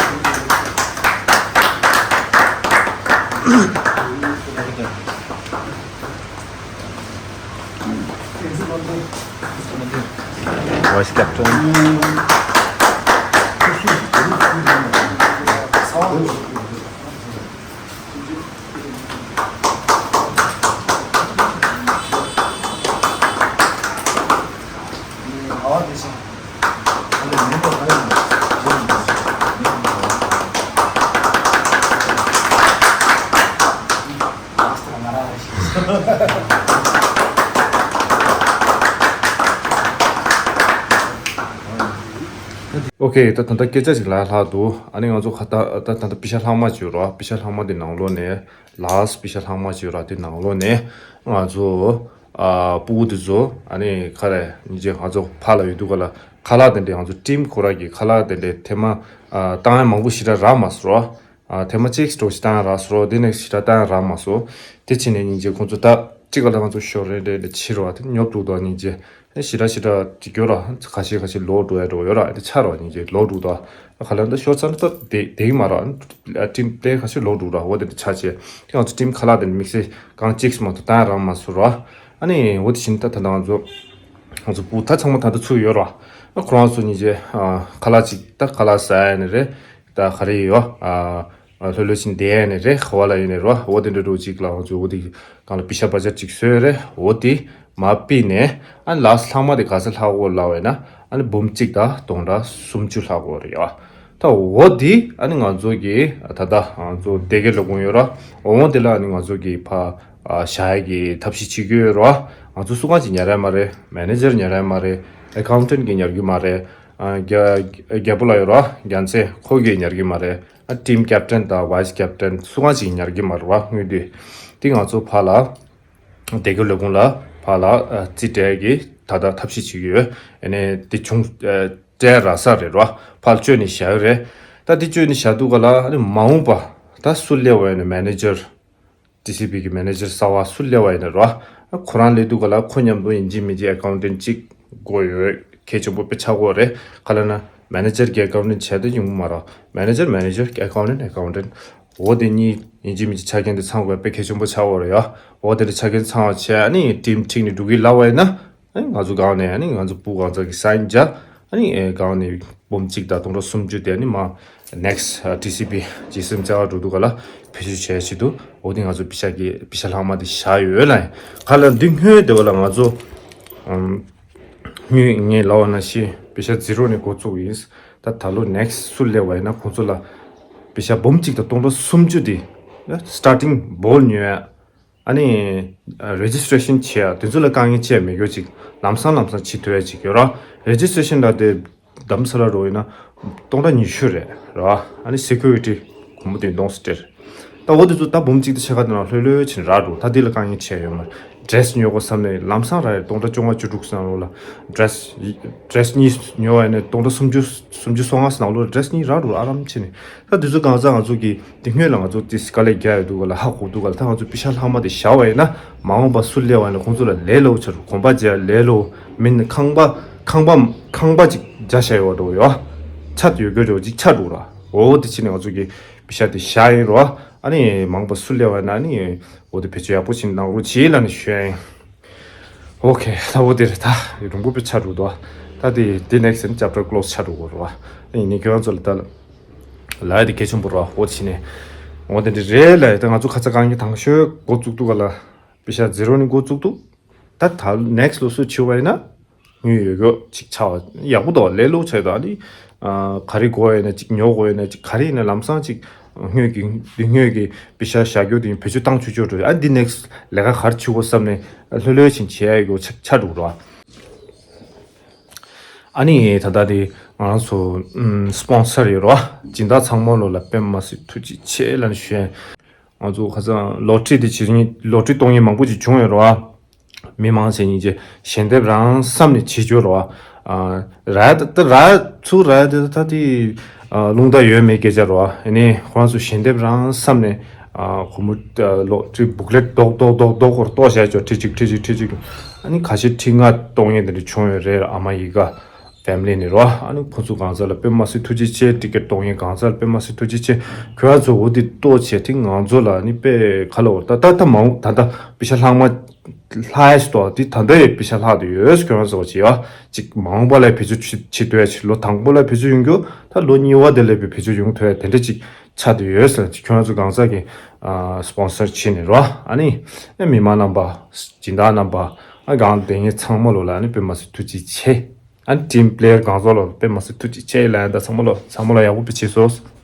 Vice captain. ཨོ་ཁེ། ད་ད་ལྟ་སྐད་ཆ་ཅིག་ལ་ལྷག་འདུག་ཨ་ནི་ང་ཚོ་ཁ་ད་ད་ད་ལྟ་པེ་ཤ་ལྷག་མ་ཅིག་ཡོད་ར། པེ་ཤ་ལྷག་མ་དེ་ནང་ལོགས་ནས་ལཱསི་པེ་ཤ་ལྷག་མ་ཅིག་ཡོད་ར། དེ་ནང་ལོགས་ནས་ང་ཚོ་ཨ་སྤུ་གུ་དེ་ཚོ་ཨ་ནི་ག་རེ་ཉིན་རྗེས་ང་ཚོ་ཕར་ལ་ཡོད་དུས་ག་ལ་ཁ་ལག་དེ་འདྲས་ང་ཚོ་ཊིམ་ཁོ་ར་གི་ཁ་ལག་དེ་འདྲས་ཐེངས་མ་ཨ་བཏང་ཡ་མང་པོ་ཞེ་དྲག་རག་མ་སོང་ར། ཨ་ཐེངས་མ་གཅིག་འགྲོ་ཞིག་བཏང་རག་སོང་། དེ་ནས་ཞེ་དྲག་བཏང་རག་མ་སོང་། དེ་ཕྱིན་ནས་སྙིང་རྗེ་ཁོང་ཚོ་ད་གཅིག་ག་ལ་ང་ཚོ་ཤོར་རེ་རེ་རེ་ཕྱིར་བ་དེ་ཉོབ་འདུག་ད་སྙིང་རྗེ་ཞེ་དྲག་ཞེ་དྲག་ཅིག་ཡོད་ར། ཁ་ཤས་ཁ་ཤས་ལོག་འགྲོ་ཡ་འགྲོ་ཡོད་ར། དེ་ཆགས་ར་སྙིང་རྗེ་ལོག་འགྲོ་ད། ཁ་ལ་འདི་ཤོར་ཚར་ན་ད་བསྡད་བསྡད་ཀྱི་མ་ར། ཊིམ་པེ་ལེ་ཡར་ཁ་ཤས་ལོག་འགྲོ་ར། འོ་དེ་འདྲ་ཆགས་བྱས་དེ་ང་ཚོ་ཊིམ་ཁ་ལག་དེ་དམིགས་བསལ་གང་གཅིག་མ་གཏོགས་བཏང་རག་མ་སོང་ར། ཨ་ནི་འོ་དེ་བཞིན་ད་ད་ང་ཚོ་ང་ཚོ་སྤུ་གུ་ད་ཚང་མ་ད་ལྟ་ཚུར་ཡོད་ར། ཨ་ཁོ་རང་ཚོ་སྙིང་རྗེ་ཁ་ལག་ཅིག་ད་ཁ་ལག་ཟ་ཡ་ནི་རེད། ད་ག་རེ་ཡོད། ཨ་ལྷོད་ལྷོད་ཕྱིན་བསྡད་ཡ་ནི་རེད། ག་བ་ལ་ཡོད་ནི་རོ། འོ་དེ་འདྲ་འདྲ་ཅིག་ལ་ང་ཚོ་འོ་དེ་གང་ལ་པེ་ཤ་པ་ཇར་ཅིག་བཟོས་རེད། འོ་དེ་མར་ཕུད་ནས་ཨ་ལཱསི་ལྷག་མ་དེ་ག་ཚོད་ལྷག་དགོས་ལབ་པ་ཡིན་ན་ཨ་ནི་འབུམ་གཅིག་དང་སྟོང་ཕྲག་སུམ་ཅུ་ལྷག་དགོས་རེད་ཡ། ད་འོ་དེ་ཨ་ནི་ང་ཚོ་གི་ད་ལྟ་ང་ཚོ་སྡེ་དགེ་སློབ་དཔོན་ཡོད་ར། འོ་དེ་ལ་ཨ་ནི་ང་ཚོ་གི་ཕ་ བཞག་ཡ་གི་ཐབས་ཤེས་བྱེད་ཀྱི་ཡོད་རེད་བ། ང་ཚོ་སུ་གང་ཅིག་ཉར་ཡ་མ་རེད། མེ་ནེ་ཇར་ཉར་ཡ་མ་རེད། ཨེ་ཀའུན་ཊན་གྱིས་ཉར་གི་མ་རེད། རྒྱ་རྒྱལ་པོ་ལགས་ཡོད་རེད་བ། རྒྱལ་མཚན་ཁོ་གིས་ཉར་གི་མ་རེད། ཨ་ཊིམ་ཀེབ་ཊན་དང་ཝའི་སི་ཀེབ་ཊན་སུ་གང་ཅིག་ཉར་གི་མ་རེད་བ། དངུལ་དེ་དེ་ང་ཚོ་ཕར་ལ་སྡེ་དགེ་ལས་ཁུངས་ལ་ཕར་ལ་རྩིས་སྤྲད་ཀྱི་ད་ལྟ་ཐབས་ཤེས་བྱེད་ཀྱི་ཡོད། ཨ་ནི་དེ་བྱུང་སྤྲད་རག་ས་རེད་ར། ཕར་བཅོས་ནས་བཞག་ཡོད་རེད། ད་དེ་བཅོས་ནས་བཞག་དུས་ག་ལ་ཨ་ནི་མ་འོངས་པ་ད་སུ་སླེབས་པ་ཡིན་ན་མེ་ནེ་ཇར། ཊི་སི་བི་གི་མེ་ནེ་ཇར་གསར་པ་སུ་སླེབས་པ་ཡིན་ན་ར། ཁོ་རང་སླེབས་དུས་ག་ལ་ཁོ་མཉམ་དུ་ཡིན་གཅིག་མིན་གཅིག་ཨེ་ཀའུན་ཊན་གཅིག་དགོས་ཡོད། གལ་ཆེན་པོ་དཔེ་ཆགས་ཀྱི་ཡོད་རེད། ག་ལ་ན་མེ་ནེ་ཇར་གྱིས་ཨེ་ཀའུན་ཊན་བྱས་ཏེ་ཡོང་གི་མ་རེད། མེ་ནེ་ཇར་མེ་ནེ་ཇར། ཨེ་ཀའུན་ཊན་ཨེ་ཀའུན་ཊན། འོ་དེ་གཉིས་ཡིན་གཅིག་མིན་གཅིག་ཆ་རྐྱེན་དེ་ཚང་དགོས་པ་དཔེ་གལ་ཆེན་པོ་ཆགས་ཀྱི་ཡོད་རེད་ཡ། འོ་དེ་འདྲ་ཆ་རྐྱེན་ཚང་བ་བྱས་ཨ་ནི་ཊིམ་ཁྲིག་ནས་འགྲོ་གི་ལབ་པ་ཡིན་ན། ཨ་ནི་ང་ཚོ་སྒང་ནས་ཨ་ནི་ང་ཚོ་སྤུ་གང་ཚང་གི་སའིན་བརྒྱབ། ཨ་ནི་ཨེ་སྒང་ནས་འབུམ་གཅིག་དང་སྟོང་ཕྲག་སུམ་ཅུ་དེ་ཨ་ནི་མ་ནེག་སི་ཊི་ཊི་སི་བི་ཇི་སི་ཨེམ་རྩེ་བ་འགྲོ་དུས་ག་ལ་བེད་སྤྱོད་བྱེད་ཡ་ཆེད་དུ། འོ་དེ་ང་ཚོ་པེ་ཤག་གི་པེ་ཤག་ལྷག་མ་དེ་བཞག་ཡོད་ལ་ཡིན། ག་ལ་འདི་སྔོན་དེ་བ་ལ་ང་ཚོ་ཨམ། སྔོན་ངས་ལབ་པ་ནང་བཞིན་པེ་ཤག་ཛི་རོ་ནས་འགོ་བཙུགས་ཡིན། ད་ད་ལོ་ནེག་སི་ཊི་སུ་སླེབས་པ་ཡིན་ན་ཁོང་ཚོ་ལ་པེ་ཤག་འབུམ་གཅིག་དང་སྟོང་ཕྲག་སུམ་ཅུ་དེ་སི་ཊར་ཊིང་བོལ་ཉོ་ཡ། ཨ་ནི་རེ་ཇི་སི་ཊེ་ཤན་བྱེད་ཡ་དེ་ཚོ་ལ་དཀའ་ངལ་ཅི་ཡང་མེད་རྒྱུ་ཅིག་ལམ་སང་ལམ་སང་བྱེད་ཐུབ་ཡ་ཅིག་ཡོད་ར། རེ་ཇི་སི་ཊེ་ཤན་ལ་དེ་རྡ་རམ་ས་ལ་འགྲོ་ཡིན་ན་སྟོང་ཕྲག་ཉི་ཤུ་རེད་ར། ཨ་ནི་སི་ཁུ་རི་ཊི་སྒོར་མོ་བདུན་སྟོང་སྟེར། ད་འོ་དེ་ཚོ་ད་འབུམ་གཅིག་དང་ཕྱེད་ཀ་དེ་ནང་ལྷོད་ལྷོད་བྱས་ནས་རག་འགྲོ། ད་དེ་ལ་དཀའ་ངལ་ཅི་ཡང་ཡོད་མ་རེད། ཌི་རེ་སི་ཉོ་དགོས་བསམ་ནས་ལམ་སང་རག་ཡ། སྟོང་ཕྲག་བཅོ་ལྔ་བཅུ་དྲུག་ནང་ལོགས་ལ་ཌི་རེ་སི་ཌི་རེ་སི་གཉིས་ཉོ་བ་ཡིན་ན་སྟོང་ཕྲག་སུམ་ཅུ་སུམ་ཅུ་སོ་ལྔ་ནང་ལོགས་ཌི་རེ་སི་གཉིས་རག་འགྲོ། ཨ་རམ་བྱས་ནས། ད་དེ་ཚོ་གང་ཟག་ང་ཚོ་གི་དེ་སྔོན་ལ་ང་ཚོ་དེ་དཀའ་ལས་རྒྱག་ཡོད་དུས་ག་ལ་ཧ་གོ་དུས་ག་ལ། ད་ང་ཚོ་པེ་ཤག་ལྷག་མ་དེ་བཞག་པ་ཡིན་ན་མ་འོངས་པ་སུ་སླེབས་པ་ཡིན་ན་ཁོང་ཚོ་ལ་ལས་སླ་པོ་ཆགས་འགྲོ། གོམ་པ་རྒྱག་ལས་སླ་པོ། མི་ཁང་པ་ཁང་པ་ཁང་པ་ཅིག་རྒྱག་བཞག་ཡོད་འགྲོ་ཡོད། ཆ་ཡོད་དགོས་འགྲོ་ཅིག་ཆགས་འགྲོ་ར། འོ་དེ་བྱས་ནས་ང་ཚོ་གི་པེ་ཤག་དེ་བཞག་ཡིན་རོ། ཨ་ནི་མ་འོངས་པ་སུ་སླེབས་པ་ཡིན་ན་ཨ་ནི་འོ་དེ་བེད་སྤྱོད་ཡག་པོ་ཞིག་གནང་རོགས་གྱིས་ལབ་ནས་ཞུ་ཡ་ཡིན། ཨོ་ཁེ། ད་འོ་དེ་རེད། ད་རིང་པོ་དཔེ་ཆགས་འགྲོ་འདུག་ད་དེ་དེ་ནེག་སི་ཊི་ཅེབ་ཊར་ཀི་ལོ་སི་ཆགས་འགྲོ་གི་རེད་བ། ཨ་ནི་ཁྱོད་རང་ཚོ་ལ་ད་ལ་ཡ་དེ་གལ་ཆེན་པོ་རེད་བ། འོ་དེ་བྱས་ནས་འོ་དེ་འདྲ་རེད་ལ། ད་ང་ཚོ་ཁ་ཚ་གང་གི་དང་ཤོས་འགོ་བཙུགས་དུས་ག་ལ་པེ་ཤག་ཛི་རོ་ནས་འགོ་བཙུགས་དུས། ད་ད་ནེག་སི་ཊི་ལོ་སུ་བྱེད་པ་ཡིན་ན་དངུལ་ཡོད་རྒྱུ་ཅིག་ཆགས་པ་ཡག་པོ་འདུག་ལས་སླ་པོ་ཆགས་འདུག་ཨ་ནི་ཨ་ག་རེ་དགོས་ཡིན་ན་ཅིག་ཉོ་དགོས་ཡིན་ན་ཅིག་ག་རེ་ཡིན་ན་ལམ་སང་ཅིག་སྔོན་གྱི་འདི་སྔོན་གྱི་པེ་ཤག་བཞག་རྒྱུ་དེ་བེད་སྤྱོད་བཏང་ཆོག་ཆོག་འགྲོ། ཨ་འདི་ནེག་སི་ཊི་ལས་ཀ་ག་རེ་བྱེད་དགོས་བསམ་ནས་ལྷོད་ལྷོད་བྱས་བྱེད་ཡ་ཡོད་རྒྱུ་ཆགས་ཆགས་འགྲོ་ར། ཨ་ནི་ད་ལྟ་དེ་ང་རང་ཚོ་ཨམ་སི་པོན་སར་ཡོད་ར། སྦྱིན་བདག་ཚང་མ་ལོ་ལ་དཔེ་མ་སྲིད་ཐུགས་རྗེ་ཆེ་ལབ་ནས་ཞུ་ཡ་ཡིན། ང་ཚོ་ཁ་སང་ལོ་ཊ་རི་དེ་བྱེད་མཁན་ལོ་ཊ་རི་གཏོང་མཁན་མང་པོ་ཅིག་བྱུང་ཡོད་རེད་བ། མི་མང་ཆེ་སྙིང་རྗེ་ཞལ་འདེབས་རང་བསམ་ནས་བྱེད་རྒྱུ་རེད་བ། ཨ་ར་ད་ར་ཚུར་ར་དེ་ད་དེ་ཨ་རླུང་རྟ་ཡོད་མེད་སྐད་ཆ་རེད་བ། ཨ་ནི་ཁོ་རང་ཚོ་ཞལ་འདེབས་རང་བསམ་ནས་ཨ་སྒོར་མོ་ཨ་ལོ་ཊ་རི་བུག་ལེཊ་རྡོག་རྡོག་རྡོག་རྡོག་སྐོར་གཏོང་བྱས་ཆོག་ཁྲི་གཅིག་ཁྲི་གཅིག་ཁྲི་གཅིག་ཨ་ནི་ཁ་ཤས་ཁྲི་ལྔ་གཏོང་མཁན་དེ་འདྲ་བྱུང་ཡོད་རེད། ཨ་མ་ཡི་ག་ཕེ་མི་ལི་ནས་རོ། ཨ་ནི་ཁོ་ཚོ་གང་ཟག་ལ་དཔེ་མ་སྲིད་ཐུགས་རྗེ་ཆེ། ཊི་ཀེ་ཊི་གཏོང་མཁན་གང་ཟག་ལ་དཔེ་མ་སྲིད་ཐུགས་རྗེ་ཆེ། ཁྱོད་རང་ཚོ་འོ་དེ་ལྟོས་བྱས་དེ་ང་ཚོ་ལ་ནི་དཔེ་ག་ལ་འོ་ད་ད་ད་མ་འོ་ད་ད་པེ་ཤག་ལྷག་མ་ལྷག་ཡས་སུ་ཏོ་དེ་ད་ད་ཡས་པེ་ཤག་ལྷག་དུ་ཡོད། ཁྱོད་རང་ཚོ་བྱེད་ཡ་ཅིག་མ་འོངས་པ་ལ་བེད་སྤྱོད་བྱེད་བྱེད་ཐུབ་ཡ་ཅིག་ལོ་དང་པོ་ལ་བེད་སྤྱོད་ཡོང་རྒྱུ་ད་ལོ་གཉིས་པ་དེ་ལ་བེད་སྤྱོད་ཡོང་ཐུབ་ཡ་དེ་འདྲ་ཅིག་ཆགས་དུ་ཡོད་ཟེར། ཁྱོད་རང་ཚོ་གང་ཟག་གི་ཨ་སི་པོན་སར་བྱས་ནས་རོ། ཨ་ནི་ཨ་མི་མང་རྣམ་པ་སྦྱིན་བདག་རྣམ་པ་ཨ་གང་དེ་ངས་ཚང་མ་ལོ་ལ་ཨ་ནི་དཔེ་མ་སྲིད་ཐུགས་རྗེ་ཆེ། ཨ་ནི་ཊིམ་པི་ལེ་ཡར་གང་ཟག་ལོ་དཔེ་མ་སྲིད་ཐུགས་རྗེ་ཆེ་ལབ་ཡ། ད་ཚང་མ་ལོ་ཚང་མ་ལོ་ཡག་པོ་དཔེ་བྱས་སོང་།